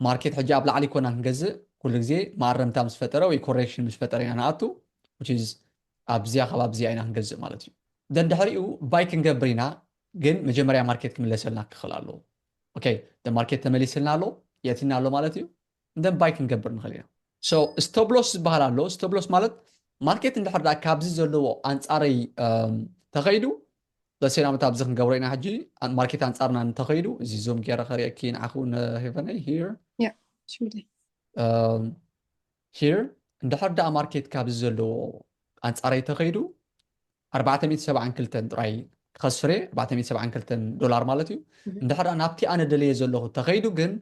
ማርኬት ሕጂ ኣብ ላዕሊ ኮና ክንገዝእ፣ ኩሉ ግዜ ማረምታ ምስ ፈጠረ ወይ ኮሬክሽን ምስ ፈጠረ ኢና ንኣቱ። ኣብዚያ ከባቢ እዚኣ ኢና ክንገዝእ ማለት እዩ። ደን ድሕሪኡ ባይ ክንገብር ኢና። ግን መጀመርያ ማርኬት ክምለሰልና ክኽእል ኣለዎ። ማርኬት ተመሊስልና ኣሎ፣ የእቲና ኣሎ ማለት እዩ። ደን ባይ ክንገብር ንኽእል ኢና። ስቶፕ ሎስ ዝበሃል ኣሎ። ስቶፕ ሎስ ማለት ማርኬት እንድሕር ዳ ካብዚ ዘለዎ ኣንፃረይ ተኸይዱ፣ ለሴና መት ኣብዚ ክንገብሮ ኢና። ሕጂ ማርኬት ኣንፃርና እንተኸይዱ፣ እዚ ዞም ገይረ ከርእየኪ ንዓኹ ንሄቨነይ here here እንድሕር ዳ ማርኬት ካብዚ ዘለዎ ኣንፃረይ ተኸይዱ ኣርባዕተ ሚእቲ ሰብዓን ክልተን ጥራይ ክኸስር እየ። ኣርባዕተ ሚእቲ ሰብዓን ክልተን ዶላር ማለት እዩ። እንድሕር ናብቲ ኣነ ደልየ ዘለኹ ተኸይዱ ግን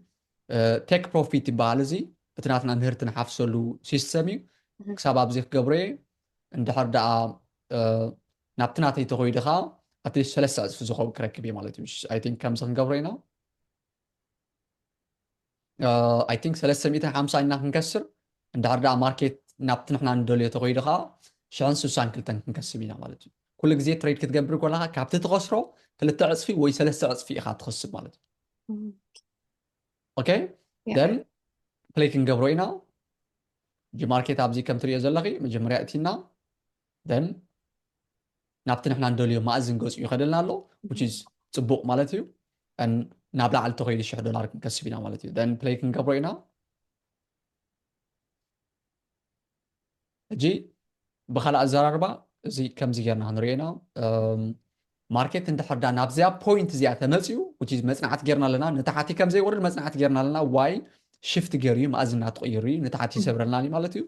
ቴክ ፕሮፊት ይበሃል። እዚ እቲ ናትና ምህርቲ ንሓፍሰሉ ሲስተም እዩ። ክሳብ ኣብዚ ክገብሮ እየ። እንድሕር ደኣ ናብቲ ናተይ ተኾይዱ ከዓ ኣትሊስት ሰለስተ ዕፅፊ ዝኸውን ክረክብ እየ ማለት እዩ። ከምዚ ክንገብሮ ኢና። ኣይ ቲንክ ሰለስተ ሚእትን ሓምሳን ኢና ክንከስር። እንድሕር ደኣ ማርኬት ናብቲ ንሕና ንደልዮ ተኾይዱ ከዓ ሽሕን ስሳን ክልተን ክንከስብ ኢና ማለት እዩ። ኩሉ ግዜ ትሬድ ክትገብር ከለካ ካብቲ ትኸስሮ ክልተ ዕፅፊ ወይ ሰለስተ ዕፅፊ ኢኻ ትኸስብ ማለት እዩ። ኦኬ ደን ፕሌይ ክንገብሮ ኢና። ጂ ማርኬት ኣብዚ ከም ትሪኦ ዘለኺ መጀመርያ እቲና ደን ናብቲ ንሕና ንደልዮ ማእዝን ገፁ ይኸደልና ኣሎ። Which is ፅቡቕ ማለት እዩ። ናብ ላዕሊ ተኸይዱ ሽሕ ዶላር ክንከስብ ኢና ማለት እዩ። ደን ፕሌይ ክንገብሮ ኢና። ሕጂ ብኻልእ ኣዘራርባ እዚ ከምዚ ጌርና ክንሪኦ ኢና። ማርኬት እንድሕር ዳ ናብዚኣ ፖይንት እዚኣ ተመፅኡ፣ which is መፅናዕቲ ጌርና ኣለና። ንታሕቲ ከም ዘይወርድ መፅናዕቲ ጌርና ኣለና። ዋይ ሽፍት ገይሩ እዩ፣ ማእዝና ተቐይሩ እዩ፣ ንታሕቲ ይሰብረልና እዩ ማለት እዩ።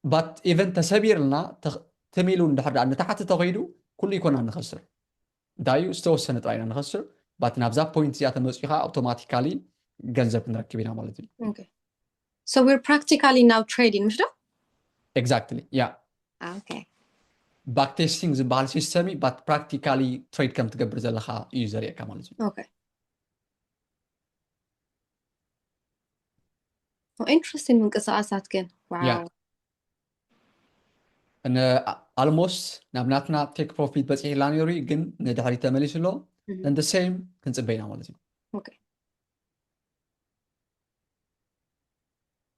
ባት ኢቨን ተሰቢርልና ትም ኢሉ እንድሕር ዳ ንታሕቲ ተኸይዱ ኩሉ ይኮና ንኸስር። እንታይ እዩ ዝተወሰነ ጥራይ ኢና ንኸስር። ባት ናብዛ ፖይንት እዚኣ ተመፅኡ ከዓ ኣውቶማቲካሊ ገንዘብ ክንረክብ ኢና ማለት እዩ። So we're practically now trading ምሽ ዶ? Exactly yeah. Okay. ባክ ቴስቲንግ ዝበሃል ሲስተም እዩ። ባት ፕራክቲካሊ ትሬድ ከም ትገብር ዘለካ እዩ ዘርእየካ ማለት እዩ። Okay. Interesting ምንቅስቃሳት ግን wow. ኣልሞስት ናብ ናትና ቴክ ፕሮፊት በፂሕላ ነይሩ እዩ፣ ግን ንድሕሪ ተመሊሱ ኣሎ። እንደ ሴም ክንፅበይና ማለት እዩ። Okay.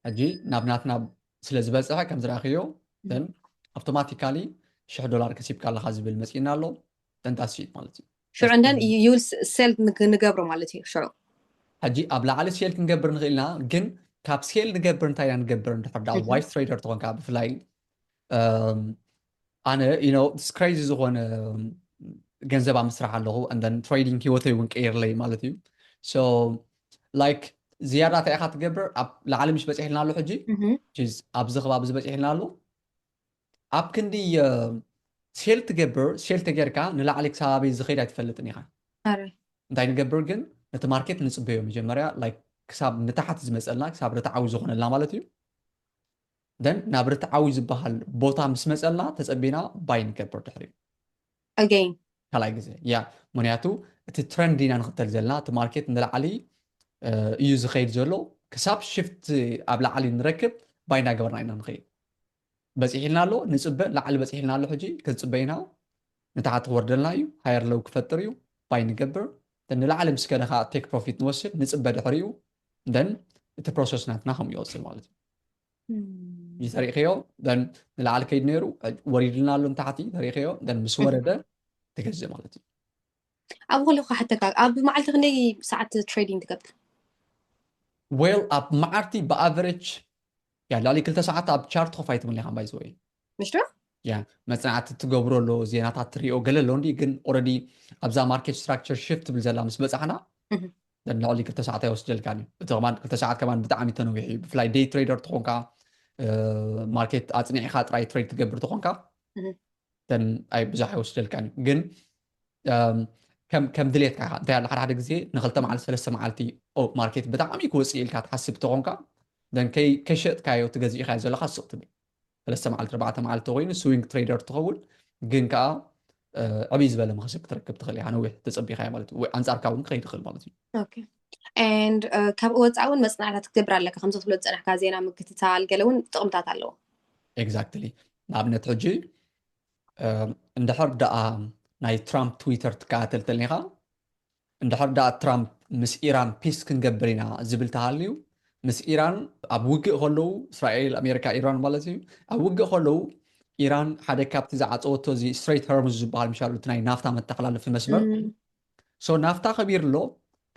ሕጂ ናብ ናትና ስለ ዝበፅሐ ከም ዝረኣኽዮ ን ኣውቶማቲካሊ ሽሕ ዶላር ከሲብካ ኣለካ ዝብል መፂእና ኣሎ። ተንታስት ማለት እዩ። ሽዑ እንደን ዩል ሴል ንገብሮ ማለት እዩ። ሽዑ ሕጂ ኣብ ላዕሊ ሴል ክንገብር ንኽእልና፣ ግን ካብ ሴል ንገብር እንታይ ኢና ንገብር? እንድሕር ዳ ዋይስ ትሬደር ተኾንካ ብፍላይ ኣነ you know it's crazy ዝኾነ ገንዘብ ኣብ ምስራሕ ኣለኹ። And then trading ህይወተይ እውን ቀይርለይ ማለት እዩ። So like ዝያዳ እንታይ ኢኻ ትገብር? ኣብ ላዕሊ ምሽ በፂሕልና ኣሎ ሕጂ ኣብዚ ከባቢ ዝበፂሕልና ኣሎ። ኣብ ክንዲ ሴል ትገብር፣ ሴል ተጌርካ ንላዕሊ ክሳብ ኣበይ ዝኸይድ ኣይትፈልጥን ኢኻ። እንታይ ንገብር ግን ነቲ ማርኬት ንፅበዮ መጀመርያ ክሳብ ንታሕቲ ዝመፀልና ክሳብ ርትዓዊ ዝኾነልና ማለት እዩ። ን ናብ ርትዓዊ ዝበሃል ቦታ ምስ መፀልና ተፀቢና ባይ ንገብር ድሕሪ again ካልኣይ ግዜ ያ ምክንያቱ እቲ ትረንድ ኢና ንክተል ዘለና እቲ ማርኬት ንላዕሊ እዩ ዝኸይድ ዘሎ። ክሳብ ሽፍት ኣብ ላዕሊ ንረክብ ባይ እናገበርና ኢና ንኸይድ። በፂሒልና ኣሎ ንፅበ ላዕሊ በፂሒልና ኣሎ ሕጂ ክንፅበ ኢና። ንታሕቲ ክወርደልና እዩ ሃየር ሎው ክፈጥር እዩ። ባይ ንገብር ንላዕሊ ምስ ከደ ከዓ ቴክ ፕሮፊት ንወስድ ንፅበ ድሕሪኡ ን እቲ ፕሮሰስ ናትና ከም ይወፅል ማለት እዩ። ተሪእክዮ ንላዕሊ ከይድ ነይሩ ወሪድልና ኣሎ ንታሕቲ ተሪእክዮ ምስ ወረደ ትገዝእ ማለት እዩ። ኣብ ከለኩ ክሓተካ ኣብ መዓልቲ ክንደይ ሰዓት ትሬዲንግ ትገብር? ዌል ኣብ መዓልቲ ብኣቨሬጅ ያ ልዕሊ ክልተ ሰዓት ኣብ ቻርት ኮፍ ኣይትብልን ኢኻ ባይ ዝወይ ምሽ ዶ? ያ መጽናዕቲ ትገብሮ ኣሎ፣ ዜናታት ትሪኦ ገለ ኣሎ እንዲ፣ ግን ኦረዲ ኣብዛ ማርኬት ስትራክቸር ሽፍት ትብል ዘላ ምስ በጻሕና ልዕሊ ክልተ ሰዓት ኣይወስደልካን እዩ። እቲ ከማን ክልተ ሰዓት ከማን ብጣዕሚ ተነዊሕ እዩ። ብፍላይ ደይ ትሬደር ተኾንካ፣ ማርኬት ኣጽኒዕካ ጥራይ ትሬድ ትገብር ተኾንካ፣ ን ኣይ ብዙሕ ኣይወስደልካን እዩ። ግን ከም ድሌትካ ኢኻ። እንታይ ኣለ ሓደ ሓደ ግዜ ንክልተ መዓልቲ ሰለስተ መዓልቲ ማርኬት ብጣዕሚ ክወፅእ ኢልካ ትሓስብ ተኾንካ፣ ከይሸጥካዮ ትገዝእ ኢኻ ዘለኻ ስቕ ትብል። ሰለስተ መዓልቲ ኣርባዕተ መዓልቲ ኮይኑ ስዊንግ ትሬደር ትኸውን፣ ግን ከዓ ዕብይ ዝበለ መኽሰብ ክትረክብ ትኽእል ኢኻ። ነዊሕ ተፀቢኻዮ ማለት እዩ። ኣንፃርካ እውን ክኸይድ ይኽእል ማለት እዩ። And ካብኡ ወፃኢ እውን መፅናዕታት ክትገብር ኣለካ። ከምዚ ክትብሎ ዝፀናሕካ ዜና ምክትታል ገለ እውን ጥቕምታት ኣለዎ። ኤግዛክትሊ። ንኣብነት ሕጂ እንድሕር ደኣ ናይ ትራምፕ ትዊተር ትከታተል ተሊኻ፣ እንድሕር ደኣ ትራምፕ ምስ ኢራን ፒስ ክንገብር ኢና ዝብል ተሃልዩ፣ ምስ ኢራን ኣብ ውግእ ከለዉ፣ እስራኤል ኣሜሪካ ኢራን ማለት እዩ፣ ኣብ ውግእ ከለዉ ኢራን ሓደ ካብቲ ዝዓፀወቶ እዚ ስትሬት ሆርሙዝ ዝበሃል ምሻሉ እቲ ናይ ናፍታ መተሓላለፊ መስመር ሶ ናፍታ ከቢር ኣሎ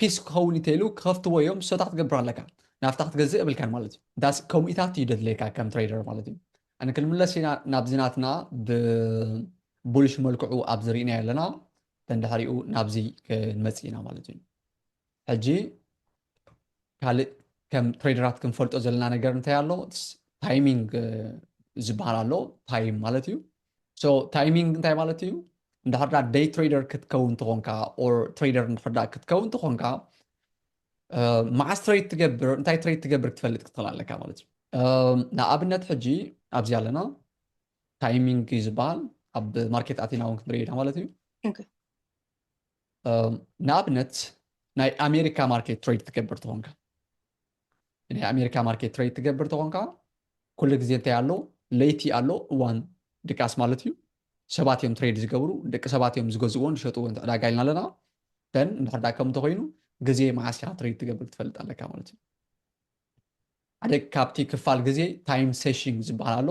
ፒስ ክኸውን እንተኢሉ ክኸፍትዎ እዮም። ሶታ ክትገብር ኣለካ፣ ናፍታ ክትገዝእ የብልካን ማለት እዩ። ዳስ ከምኡታት እዩ ደድለካ ከም ትሬደር ማለት እዩ። ኣነ ክንምለስ ኢና ናብዚ ናትና ብቡልሽ መልክዑ ኣብዚ ርኢና ኣለና። ተንድሕሪኡ ናብዚ ክንመጽእ ኢና ማለት እዩ። ሕጂ ካልእ ከም ትሬደራት ክንፈልጦ ዘለና ነገር እንታይ ኣሎ? ታይሚንግ ዝበሃል ኣሎ። ታይም ማለት እዩ። ሶ ታይሚንግ እንታይ ማለት እዩ? እንድሕር ዳ ደይ ትሬደር ክትከውን ተኾንካ ኦር ትሬደር እንድሕር ዳ ክትከውን ተኾንካ፣ መዓስ ትሬድ ትገብር፣ እንታይ ትሬድ ትገብር ክትፈልጥ ክትኽእል ኣለካ ማለት እዩ። ንኣብነት ሕጂ ኣብዚ ኣለና፣ ታይሚንግ እዩ ዝበሃል። ኣብ ማርኬት ኣቲና እውን ክንርኢ ኢና ማለት እዩ። ንኣብነት ናይ ኣሜሪካ ማርኬት ትሬድ ትገብር ተኾንካ፣ ናይ ኣሜሪካ ማርኬት ትሬድ ትገብር ተኾንካ፣ ኩሉ ግዜ እንታይ ኣሎ? ለይቲ ኣሎ፣ እዋን ድቃስ ማለት እዩ። ሰባት እዮም ትሬድ ዝገብሩ፣ ደቂ ሰባት እዮም ዝገዝእዎን ዝሸጥዎን ዕዳጋ ኢልና ኣለና። ን እንድሕር ዳ ከም እንተኮይኑ ግዜ መዓስ ኢኻ ትሬድ ትገብር ክትፈልጥ ኣለካ ማለት እዩ። ሓደ ካብቲ ክፋል ግዜ ታይም ሴሽን ዝበሃል ኣሎ።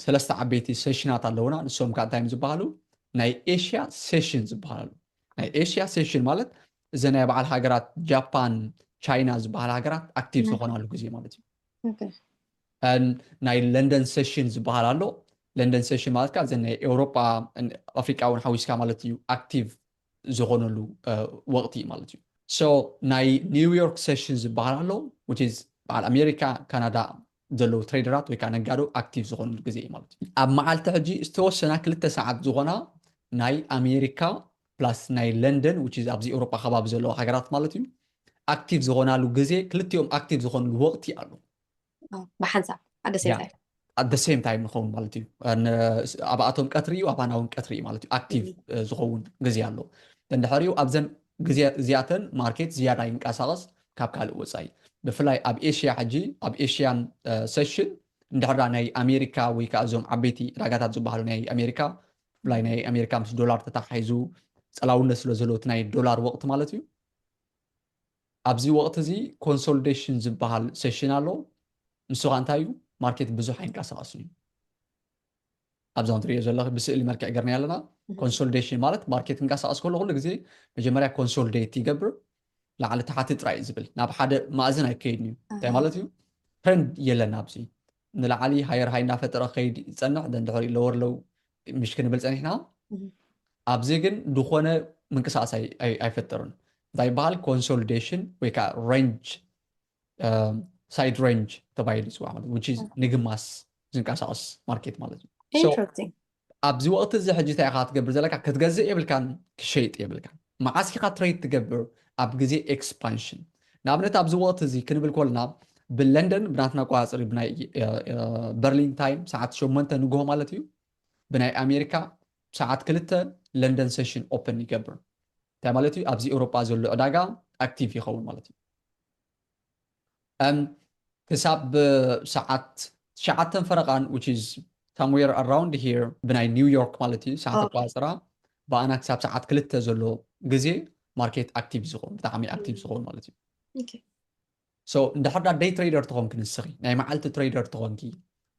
ሰለስተ ዓበይቲ ሴሽናት ኣለውና። ንሶም ከዓ እንታይ እዮም ዝበሃሉ? ናይ ኤሽያ ሴሽን ዝበሃል ኣሎ። ናይ ኤሽያ ሴሽን ማለት እዘ ናይ በዓል ሃገራት ጃፓን፣ ቻይና ዝበሃል ሃገራት ኣክቲቭ ዝኾናሉ ግዜ ማለት እዩ። ናይ ለንደን ሴሽን ዝበሃል ኣሎ። ለንደን ሴሽን ማለት ከዓ እዘ ናይ ኤውሮጳ፣ ኣፍሪቃ እውን ሓዊስካ ማለት እዩ፣ ኣክቲቭ ዝኾነሉ ወቅቲ ማለት እዩ። ሶ ናይ ኒውዮርክ ሴሽን ዝበሃል ኣሎ፣ which is በዓል ኣሜሪካ፣ ካናዳ ዘለዉ ትሬደራት ወይ ከዓ ነጋዶ ኣክቲቭ ዝኾነሉ ግዜ እዩ ማለት እዩ። ኣብ መዓልቲ ሕጂ ዝተወሰና ክልተ ሰዓት ዝኾና ናይ ኣሜሪካ ፕላስ ናይ ለንደን፣ which is ኣብዚ ኤውሮጳ ከባቢ ዘለዋ ሃገራት ማለት እዩ፣ ኣክቲቭ ዝኾናሉ ግዜ፣ ክልቲኦም ኣክቲቭ ዝኾኑሉ ወቅቲ ኣሎ። ብሓንሳብ ኣደ ሴም ታይም ኣደ ሴም ታይም ንኸውን ማለት እዩ። ኣብኣቶም ቀትሪ እዩ፣ ኣባና እውን ቀትሪ እዩ ማለት እዩ። ኣክቲቭ ዝኸውን ግዜ ኣሎ። እንድሕሪኡ ኣብዘን ግዜ እዚኣተን ማርኬት ዝያዳ ይንቀሳቐስ ካብ ካልእ ወፃኢ። ብፍላይ ኣብ ኤሽያ ሕጂ፣ ኣብ ኤሽያን ሴሽን እንድሕር ናይ ኣሜሪካ ወይ ከዓ እዞም ዓበይቲ ዕዳጋታት ዝበሃሉ ናይ ኣሜሪካ፣ ብፍላይ ናይ ኣሜሪካ ምስ ዶላር ተተሓሒዙ ፀላውነት ስለ ዘለዎ እቲ ናይ ዶላር ወቅቲ ማለት እዩ። ኣብዚ ወቅቲ እዚ ኮንሶሊዴሽን ዝበሃል ሴሽን ኣሎ። ንሱ ከዓ እንታይ እዩ? ማርኬት ብዙሕ ኣይንቀሳቀስን እዩ። ኣብዛ ትሪኦ ዘለኺ ብስእሊ መልክዕ ገርና ኣለና። ኮንሶሊዴሽን ማለት ማርኬት ክንቀሳቀስ ከሎ ኩሉ ግዜ መጀመርያ ኮንሶሊዴት ይገብር፣ ላዕሊ ታሕቲ ጥራይ እዩ ዝብል፣ ናብ ሓደ ማእዝን ኣይከይድን እዩ። እንታይ ማለት እዩ? ትረንድ የለን ኣብዚ። ንላዕሊ ሃየር ሃይ እናፈጠረ ከይድ ይፀንሕ፣ ደን ድሕሪ ሎወር ሎው ምሽ ክንብል ፀኒሕና። ኣብዚ ግን ዝኾነ ምንቅስቃስ ኣይፈጠርን። እንታይ ይበሃል? ኮንሶሊዴሽን ወይ ከዓ ሬንጅ፣ ሳይድ ሬንጅ ተባሂሉ ይፅዋዕ ማለት፣ which is ንግማስ ዝንቀሳቀስ ማርኬት ማለት እዩ። ኣብዚ ወቅቲ እዚ ሕጂ እንታይ ኢካ ክትገብር ዘለካ? ክትገዝእ የብልካን፣ ክሸይጥ የብልካን። መዓስ ኢካ ትሬድ ትገብር? ኣብ ግዜ ኤክስፓንሽን። ንኣብነት ኣብዚ ወቅቲ እዚ ክንብል ኮልና ብለንደን ብናትና ኣቆፃፅሪ ብናይ በርሊን ታይም ሰዓት ሸሞንተ ንግሆ ማለት እዩ። ብናይ ኣሜሪካ ሰዓት ክልተ ለንደን ሴሽን ኦፕን ይገብር። እንታይ ማለት እዩ? ኣብዚ ኤውሮጳ ዘሎ ዕዳጋ ኣክቲቭ ይኸውን ማለት እዩ። ክሳብ ሰዓት ትሽዓተን ፈረቓን፣ which is somewhere around here ብናይ ኒውዮርክ ማለት እዩ፣ ሰዓት ኣቋፅራ ብኣና ክሳብ ሰዓት ክልተ ዘሎ ግዜ ማርኬት ኣክቲቭ ዝኸውን፣ ብጣዕሚ ኣክቲቭ ዝኸውን ማለት እዩ። እንድሕር ዳ ደይ ትሬደር ተኾንኪ ንስኺ፣ ናይ መዓልቲ ትሬደር ተኾንኪ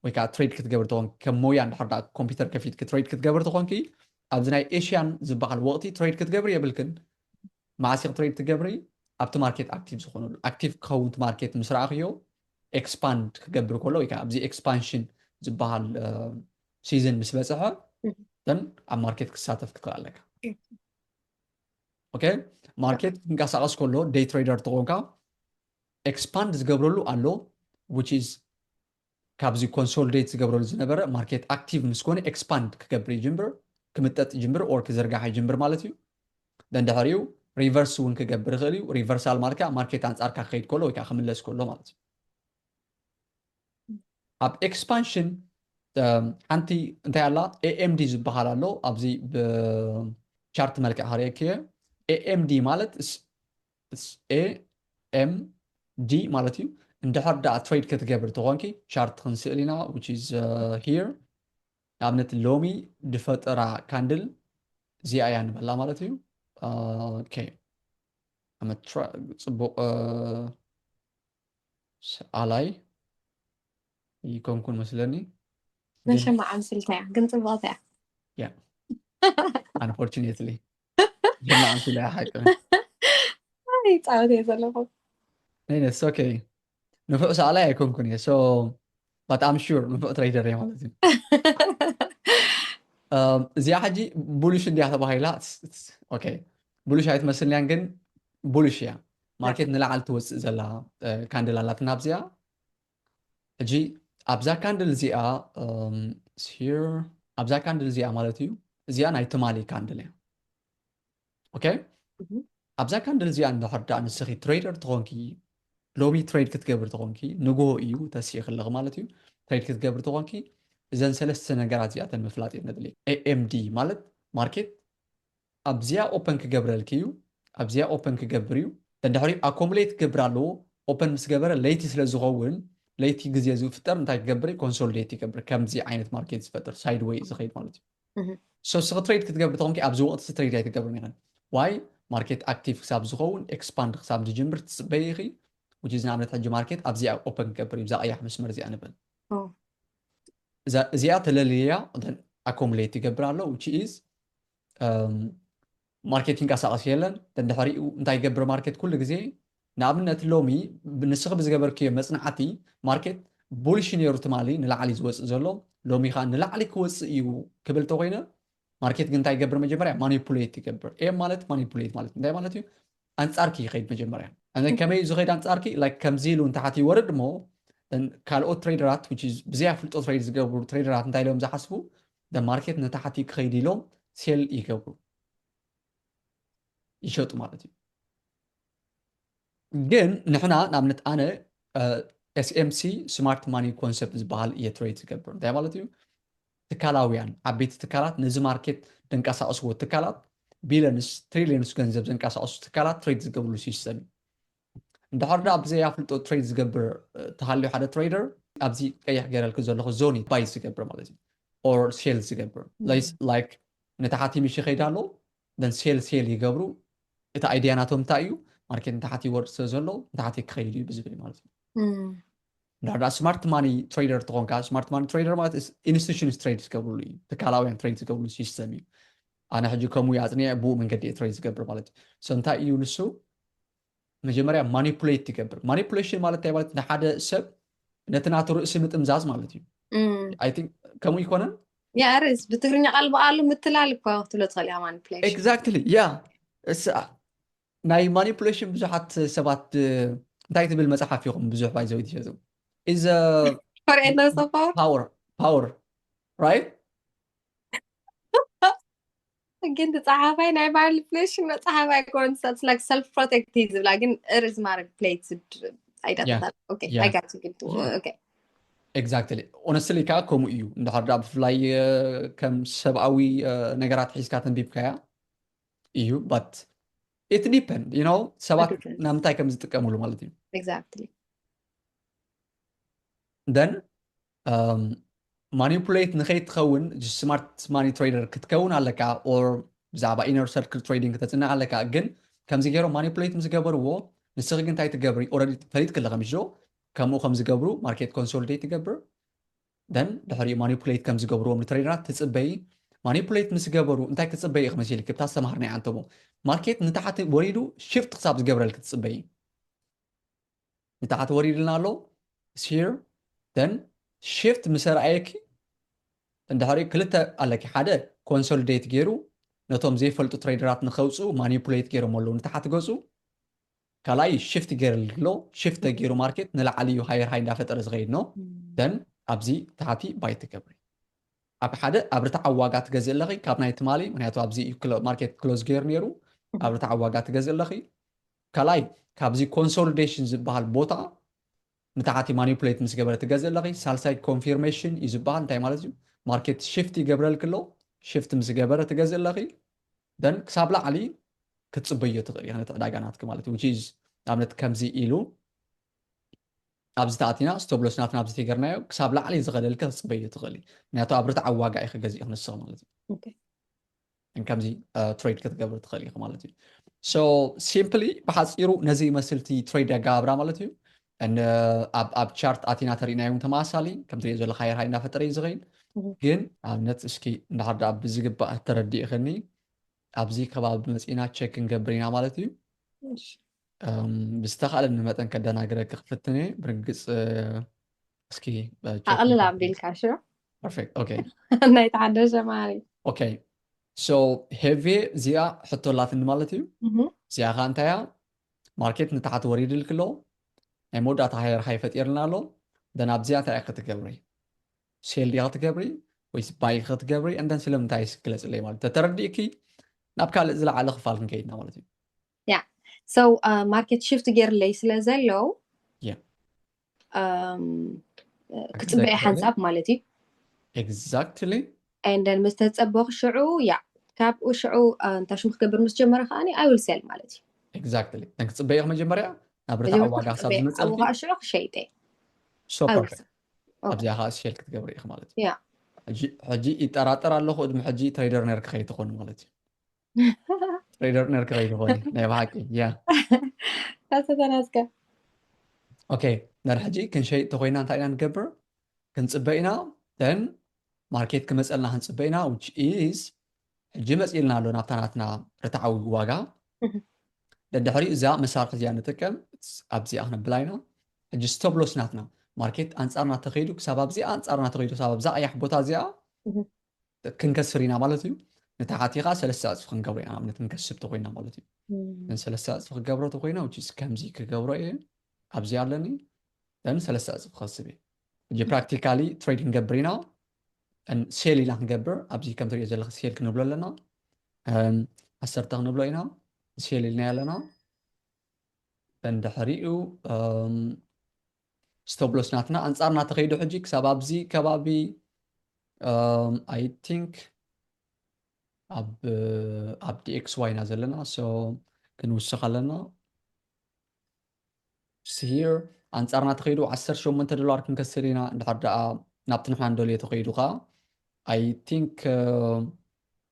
ወይ ከዓ ትሬድ ክትገብር ተኾንኪ፣ ከም ሞያ እንድሕር ዳ ኮምፒውተር ከፊትኪ ትሬድ ክትገብር ተኾንኪ፣ ኣብዚ ናይ ኤሽያን ዝበሃል ወቕቲ ትሬድ ክትገብሪ የብልክን። መዓስ ኢኺ ትሬድ ትገብሪ? ኣብቲ ማርኬት ኣክቲቭ ዝኾነሉ። ኣክቲቭ ክኸውን እቲ ማርኬት ምስ ረኣኽዮ፣ ኤክስፓንድ ክገብር ከሎ ወይ ከዓ ኣብዚ ኤክስፓንሽን ዝበሃል season ምስ በፅሐ then ኣብ market ክሳተፍ ክትኽእል ኣለካ። Okay, market ክንቀሳቀስ ከሎ day trader ተኾንካ expand ዝገብረሉ ኣሎ, which is ካብዚ consolidate ዝገብረሉ ዝነበረ market active ምስ ኮነ expand ክገብር ይጅምር፣ ክምጠጥ ይጅምር or ክዝርጋሕ ይጅምር ማለት እዩ። Then ድሕሪኡ reverse እውን ክገብር ይኽእል እዩ። Reversal ማለት ከዓ market ኣንጻርካ ክኸይድ ከሎ ወይ ከዓ ክምለስ ከሎ ማለት እዩ። ኣብ expansion ሓንቲ እንታይ ኣላ? AMD ዝበሃል ኣሎ። ኣብዚ ብ chart መልክዕ ከርእየኪ እየ። AMD ማለት AMD ማለት እዩ። እንድሕር ደኣ trade ክትገብር ተኾንኪ chart ክንስእል ኢና, which is here. ንኣብነት ሎሚ ዝፈጠራ candle እዚኣ እያ ንበላ ማለት እዩ። Okay, ጽቡቕ ሰኣላይ ይኮንኩን መስለኒ። መሸማዕ ኣምስልታ እያ ግን ጽቡቕታ እያ። Unfortunately መሸማዕ ኣምስላ እያ ሓቂ። ይጻወት እየ ዘለኹ። It's okay, ንፉዕ ሰኣላይ ኣይኮንኩን እየ, so but I'm sure ንፉዕ trader እየ ማለት እዩ። እዚኣ ሕጂ bullish እንዲያ ተባሂላ። Okay, bullish ኣይትመስልንያን ግን bullish እያ። Market ንላዕሊ ትወፅእ ዘላ candle ኣላትና ኣብዚኣ። ሕጂ ኣብዛ candle እዚኣ here ኣብዛ candle እዚኣ ማለት እዩ፣ እዚኣ ናይ ትማሊ candle እያ። Okay, ኣብዛ candle እዚኣ እንድሕር ደኣ ንስኺ trader ትኾንኪ፣ ሎሚ trade ክትገብር ተኾንኪ፣ ንግሆ እዩ ተሲኺ ኣለኺ ማለት እዩ። Trade ክትገብር ተኾንኪ እዘን ሰለስተ ነገራት እዚኣተን ምፍላጥ እየ ነድሊ። AMD ማለት market ኣብዚኣ open ክገብረልኪ እዩ፣ ኣብዚኣ open ክገብር እዩ። እንድሕሪ accumulate ክገብር ኣለዎ። Open ምስ ገበረ ለይቲ ስለ ዝኸውን ለይቲ ግዜ ዝፍጠር እንታይ ክገብር እዩ? Consolidate ይገብር። ከምዚ ዓይነት market ዝፈጥር sideway ዝኸይድ ማለት እዩ። So እስኺ trade ክትገብር ተኾንኪ ኣብዚ ወቕቲ trade ኣይትገብርን ኢኽን። Why? Market active ክሳብ ዝኸውን expand ክሳብ ዝጅምር ትፅበይ ኢኺ። Which is ንኣብነት ሕጂ market ኣብዚኣ open ክገብር እዩ፣ እዛ ቀያሕ መስመር እዚኣ ንበል። እዚኣ ተለልያ accumulate ይገብር ኣሎ, which is market ይንቀሳቐስ የለን። እንድሕሪኡ እንታይ ይገብር market ኩሉ ግዜ? ንኣብነት ሎሚ ንስኺ ብዝገበርክዮ መፅናዕቲ market bullish ነይሩ ትማሊ ንላዕሊ ዝወፅእ ዘሎ፣ ሎሚ ከዓ ንላዕሊ ክወፅእ እዩ ክብል ተኮይነ market ግን እንታይ ይገብር? መጀመርያ manipulate ይገብር። M ማለት manipulate ማለት እንታይ ማለት እዩ? ኣንጻርኪ ይኸይድ መጀመርያ። And then ከመይ እዩ ዝኸይድ ኣንጻርኪ? Like ከምዚ ኢሉ ንታሕቲ ይወርድ እሞ ካልኦት trader ት which is ብዘይ ኣፍልጦ trade ዝገብሩ trader ት እንታይ ኢሎም ዝሓስቡ? The market ንታሕቲ ክኸይድ ኢሎም sell ይገብሩ፣ ይሸጡ ማለት እዩ። ግን ንሕና ንኣብነት ኣነ SMC smart money concept ዝበሃል እየ trade ዝገብር። እንታይ ማለት እዩ? ትካላውያን ዓበይቲ ትካላት ነዚ market ዘንቀሳቕስዎ ትካላት billions trillions ገንዘብ ዘንቀሳቕሱ ትካላት trade ዝገብርሉ system እዩ። እንድሕር ደኣ ብዘይ ኣፍልጦ trade ዝገብር ተሃልዩ ሓደ trader ኣብዚ ቀይሕ ገይረልኪ ዘለኹ zone እዩ buy ዝገብር ማለት እዩ or sell ዝገብር። Like ንታሕቲ ምሽ ይኸይድ ኣሎ then sell sell ይገብሩ። እቲ idea ናቶም እንታይ እዩ? Market ንታሕቲ ይወርድ ስለ ዘሎ ንታሕቲ ክኸይድ እዩ ብዝብል ማለት እዩ። እንድሕር ደኣ smart money trader ተኾንካ፣ smart money trader ማለት institutions trade ዝገብርሉ እዩ፣ ትካላውያን trade ዝገብርሉ system እዩ። ኣነ ሕጂ ከምኡ ኣፅኒዐ ብኡ መንገዲ እየ trade ዝገብር ማለት እዩ። So እንታይ እዩ ንሱ? መጀመርያ manipulate ይገብር። Manipulation ማለት እንታይ ማለት? ንሓደ ሰብ ነቲ ናቱ ርእሲ ምጥምዛዝ ማለት እዩ። I think ከምኡ ይኮነን? Yeah, it is. ብትግርኛ ቃል ብቃሉ ምትላል እኳ ክትብሎ ትኽእል ኢኻ manipulation። Exactly, yeah. ናይ manipulation ብዙሓት ሰባት እንታይ ትብል መፅሓፍ ኢኹም ብዙሕ ባይዘው ትሸጡ is for and so power power power right? ግን ጸሓፋይ ናይ manipulation መጽሓፍ ኣይኮነን። It's like self protect ዝብላ ግን it is manipulated ኣይዳትታል። Okay, I got you. Okay. Exactly, honestly ከዓ ከምኡ እዩ። እንድሕር ደኣ ብፍላይ ከም ሰብኣዊ ነገራት ሒዝካ ተንቢብካያ እዩ but it depend, you know, ሰባት ናብ ምንታይ ከም ዝጥቀምሉ ማለት እዩ። Exactly. Then manipulate ንኸይትኸውን smart money trader ክትከውን ኣለካ or ብዛዕባ inner circle trading ክተፅንዕ ኣለካ። ግን ከምዚ ገይሮም manipulate ምስ ገበርዎ ንስኺ ግን እንታይ ትገብሪ? Already ፈሊጥኪ ኣለኺ ምሽ ዶ ከምኡ ከም ዝገብሩ? Market consolidate ይገብር then ድሕሪኡ manipulate ከም ዝገብርዎም ንትሬደራት ትፅበዪ። Manipulate ምስ ገበሩ እንታይ ክትፅበዪ ኢኺ መሲልኪ? ብታ ዝተምሃርናያ ኣንተሞ market ንታሕቲ ወሪዱ shift ክሳብ ዝገብረልኪ ትፅበዪ። ንታሕቲ ወሪድልና ኣሎ here then shift ምስ ኣርኣየኪ እንድሕሪ ክልተ ኣለኪ፣ ሓደ ኮንሶሊዴት ገይሩ ነቶም ዘይፈልጡ ትሬደራት ንኸውፅኡ ማኒፑሌት ገይሮም ኣለዉ ንታሓት ገፁ። ካልኣይ ሽፍት ገይሩ ኣሎ። ሽፍት ተገይሩ ማርኬት ንላዕሊ እዩ ሃየር ሃይ እንዳፈጠረ ዝኸይድ ነው። ደን ኣብዚ ታሕቲ ባይ ትገብሪ። ኣብ ሓደ ኣብ ርትዓዊ ዋጋ ትገዝእ ኣለኺ ካብ ናይ ትማሊ፣ ምክንያቱ ኣብዚ እዩ ክሎ- ማርኬት ክሎዝ ገይሩ ነይሩ። ኣብ ርትዓዊ ዋጋ ትገዝእ ኣለኺ። ካልኣይ ካብዚ ኮንሶሊዴሽን ዝበሃል ቦታ ንታሕቲ ማኒፑሌት ምስ ገበረ ትገዝእ ኣለኺ። ሳልሳይ ኮንፊርሜሽን እዩ ዝበሃል። እንታይ ማለት እዩ? ማርኬት ሽፍት ይገብረልክ ኣሎ። ሽፍት ምስ ገበረ ትገዝእ ኣለኺ። ደን ክሳብ ላዕሊ ክትፅበዮ ትኽእል ኢኺ ነቲ ዕዳጋ ናትኪ ማለት እዩ። Which is ንኣብነት ከምዚ ኢሉ ኣብዚ ተኣቲና ስቶፕ ሎስ ናትና ኣብዚ ተገርናዮ ክሳብ ላዕሊ ዝኸደልኪ ክትፅበዮ ትኽእል እዩ። ምክንያቱ ኣብ ርትዓዊ ዋጋ ኢኺ ገዚእኺ ንስኺ ማለት እዩ። Okay. ከምዚ ትሬድ ክትገብሪ ትኽእል ኢኺ ማለት እዩ። So simply ብሓፂሩ ነዚ ይመስል እቲ ትሬድ ኣገባብራ ማለት እዩ። እን ኣብ ኣብ ቻርት ኣቲና ተሪእናዮም ተመሳሳሊ ከም ትሪኦ ዘለካ ሃየር ሃይ እናፈጠረ እዩ ዝኸይድ። እህ። ግን ኣብነት እስኪ እንድሕር ደኣ ብዝግባእ ተረዲእኽኒ ኣብዚ ከባቢ መፂና ቸክ ክንገብር ኢና ማለት እዩ። እሺ። እም፣ ብዝተኻእለኒ መጠን ከደናግረኪ ክፍትን እየ። ብርግፅ እ፣ እስኪ እ፣ ቸክ ኣቕልል ክንገብር። ኣቢልካ ሽዑ ፐርፌክት። ኦኬ ናይ ተሓደሰ ማሪ ኦኬ። ሶ ሄቪ እዚኣ ሕቶ ኣላትኒ ማለት እዩ። እህ። እዚኣ ከዓ እንታይ እያ? ማርኬት ንታሕቲ ወሪድልክ ኣሎ። ናይ መወዳእታ ሃየር ሃይ ፈጢርልና ኣሎ። ደን ኣብዚኣ እንታይ ክትገብሪ? ሴል ዲኻ ክትገብሪ ወይስ ባይ ክትገብሪ? እንደን ስለምንታይ ግለፅለይ ማለት ተተረዲእኪ ናብ ካልእ ዝለዓለ ክፋል ክንከይድና ማለት እዩ። So ማርኬት ሽፍት ገይርለይ ስለ ዘሎ Yeah. እም፣ ክፅበየ ሓንሳብ ማለት እዩ። ኤግዛክትሊ። And then ምስ ተፀበኹ ሽዑ ያ ካብኡ ሽዑ እ፣ እንታይ ሽሙ ክገብር ምስ ጀመረ ከዓ I will sell ማለት እዩ። ኤግዛክትሊ። ነን ክፅበየ መጀመርያ ናብ ርትዓዊ መጀመርታ ዋጋ ክሳብ ክፅበየ ኣብኡ ዝመፀልኪ ከዓ ሽዑ ክሸይጠ ሶ I will ፐርፌክት። sell። Okay. ኣብዚኣ ከዓ ሴል ክትገብሪ ኢኺ ማለት እዩ። Yeah. ሕጂ ሕጂ ይጠራጠር ኣለኹ ቅድሚ ሕጂ ትሬደር ነርኪ ከይትኾኒ ማለት እዩ። ትሬደር ነርኪ ከይትኾኒ ናይ ብሓቂ ያ ኣተተናስከ ኦኬ። ነር ሕጂ ክንሸይጥ ተኮይና እንታይ ኢና ንገብር? ክንፅበ ኢና። ደን ማርኬት ክመፀልና ክንፅበ ኢና። Which is ሕጂ መፂልና ኣሎ ናብታ ናትና ርትዓዊ ዋጋ። እህ። ደድሕሪኡ እዛ መሳርሒ እዚኣ ንጥቀም። ኣብዚኣ ክነብላ ኢና። ሕጂ ስቶፕ ሎስ ናትና ማርኬት ኣንፃርና ተኸይዱ ክሳብ ኣብዚኣ ኣንፃርና ተኸይዱ ክሳብ ኣብዛ ኣያሕ ቦታ እዚኣ እህ። ክንከስር ኢና ማለት እዩ። ንታሓቲ ከዓ ሰለስተ ዕፅፊ ክንገብሮ ኢና ንኣብነት ክንከስብ ተኮይና ማለት እዩ። እም፣ ግን ሰለስተ ዕፅፊ ክገብሮ ተኮይና which is ከምዚ ክገብሮ እየ። ኣብዚ ኣለኒ ደን ሰለስተ ዕፅፊ ክኸስብ እየ። ሕጂ ፕራክቲካሊ ትሬድ ክንገብር ኢና። ን ሴል ኢና ክንገብር ኣብዚ ከም ትሪኦ ዘለካ ሴል ክንብሎ ኣለና። እም፣ ዓሰርተ ክንብሎ ኢና። ሴል ኢልና ኣለና። ደን ድሕሪኡ እም፣ ስቶፕ ሎስ ናትና ኣንፃርና ተኸይዱ ሕጂ ክሳብ ኣብዚ ከባቢ I think ኣብ ኣብ D X Y ኢና ዘለና። So ክንውስኽ ኣለና። See here ኣንፃርና ተኸይዱ ዓሰርተ ሸሞንተ ዶላር ክንከስር ኢና። እንድሕር ደኣ ናብቲ ንሕና ንደልዮ ተኸይዱ ከዓ I think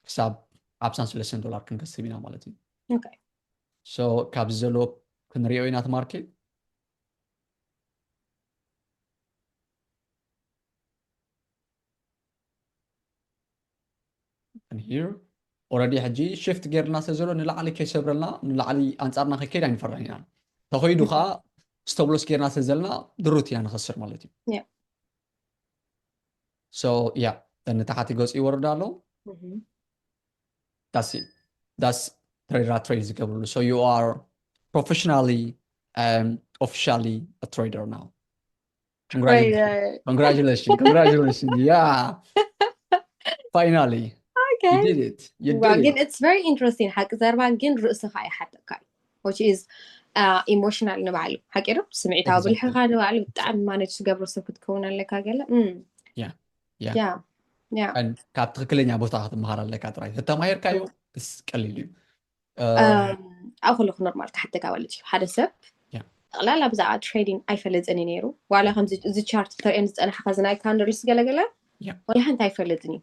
ክሳብ ሓምሳን ሰለስተን ዶላር ክንከስብ ኢና ማለት እዩ። Okay. So ካብዚ ዘለዎ ክንሪኦ ኢና እቲ ማርኬት። And here already ሕጂ ሽፍት ጌርና ስለ ዘሎ ንላዕሊ ከይሰብረልና ንላዕሊ ኣንፃርና ከይከይድ ኣይንፈርሕን ኢና። ተኸይዱ ከዓ ስቶፕ ሎስ ጌርና ስለ ዘለና ድሩት ኢና ንኸስር ማለት እዩ። Yeah. So yeah, ንታሓቲ ገፁ ይወርድ ኣሎ። እህ። That's it. That's ትሬደራት ትሬድ ዝገብርሉ። So you are professionally and officially a trader now. Congratulations. Trader. Congratulations. Congratulations. Yeah. Finally. Okay. You did it. You ዋ did ግን it. It's very interesting ሓቂ ዘረባ ግን ርእስኻ ይሓተካ እዩ። Which is ኢሞሽናል ንባዕሉ ሓቂ ዶ ስምዒታዊ Exactly. ብልሕኻ ንባዕሉ ብጣዕሚ ማነጅ ትገብሮ ሰብ ክትከውን ኣለካ ገለ እም። Yeah. Yeah. ያ ያ And ካብ ትክክለኛ ቦታ ክትመሃር ኣለካ ጥራይ ተተማሂርካዮ ስ ቀሊል እዩ። ኣብኡ ከለኹ ኖርማል ክሓተካ ማለት እዩ ሓደ ሰብ Yeah. ጠቕላላ ብዛዕባ ትሬዲንግ ኣይፈለጥን እዩ ነይሩ ዋላ ከምዚ እዚ ቻርት ተርእየን ዝፀናሕካ እዚ ናይ ካንደልስ ገለገለ Yeah. ወላ ሓንቲ ኣይፈለጥን እዩ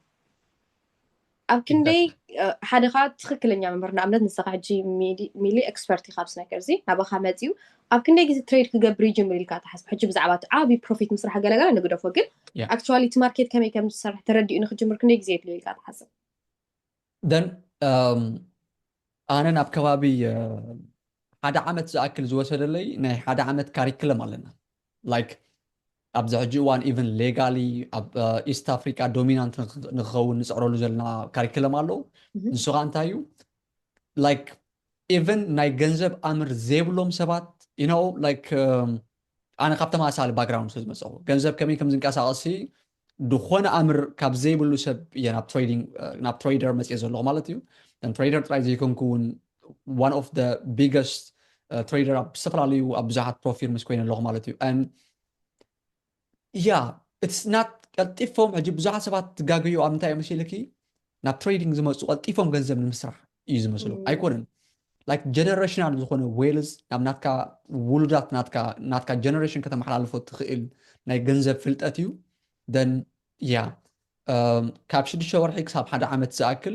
ኣብ ክንደይ ሓደ ካ ትክክለኛ መምህር ንኣብነት ንስኻ ሕጂ ሚሊ ኤክስፐርት ኢካ ኣብዚ ነገር እዚ ናባካ መፅኡ ኣብ ክንደይ ግዜ ትሬድ ክገብር ይጅምር ኢልካ ትሓስብ ሕጂ ብዛዕባ እቲ ዓብዪ ፕሮፊት ምስራሕ ገለገለ ንግደፎ ግን Yeah. ኣክቹዋሊ እቲ ማርኬት ከመይ ከም ዝሰርሕ ተረዲኡ ንክጅምር ክንደይ ግዜ የድልዮ ኢልካ ትሓስብ then um, ኣነ ናብ ከባቢ uh, ሓደ ዓመት ዝኣክል ዝወሰደለይ ናይ ሓደ ዓመት ካሪክለም ኣለና like ኣብዚ ሕጂ እዋን even legally ኣብ ኢስት ኣፍሪካ ዶሚናንት ንክኸውን ንፅዕረሉ ዘለና ካሪክለም ኣሎ። ንሱ ከዓ እንታይ እዩ? Like even ናይ ገንዘብ ኣምር ዘይብሎም ሰባት you know like ኣነ ካብ ተመሳሳሊ ባክግራውንድ ስለ ዝመፀኹ ገንዘብ ከመይ ከም ዝንቀሳቐሲ ዝኾነ ኣምር ካብ ዘይብሉ ሰብ እየ ናብ ትሬዲንግ ናብ ትሬደር መፅየ ዘለኹ ማለት እዩ። ትሬደር ጥራይ ዘይኮንኩ እውን one of the biggest ትሬደር ኣብ ዝተፈላለዩ ኣብ ብዙሓት ፕሮ ፊርምስ ኮይነ ኣለኹ ማለት እዩ። ያ it's not ቀልጢፎም ሕጂ ብዙሓት ሰባት ትጋገዩ ኣብ እንታይ እዮም መሲልኪ ናብ ትሬዲንግ ዝመፁ ቀልጢፎም ገንዘብ ንምስራሕ እዩ ዝመስሉ ኣይኮነን። Like ጀነሬሽናል ዝኾነ ዌልዝ ናብ ናትካ ውሉዳት ናትካ ናትካ ጀነሬሽን ከተመሓላልፎ ትኽእል ናይ ገንዘብ ፍልጠት እዩ። Then ያ ካብ ሽዱሽተ ወርሒ ክሳብ ሓደ ዓመት ዝኣክል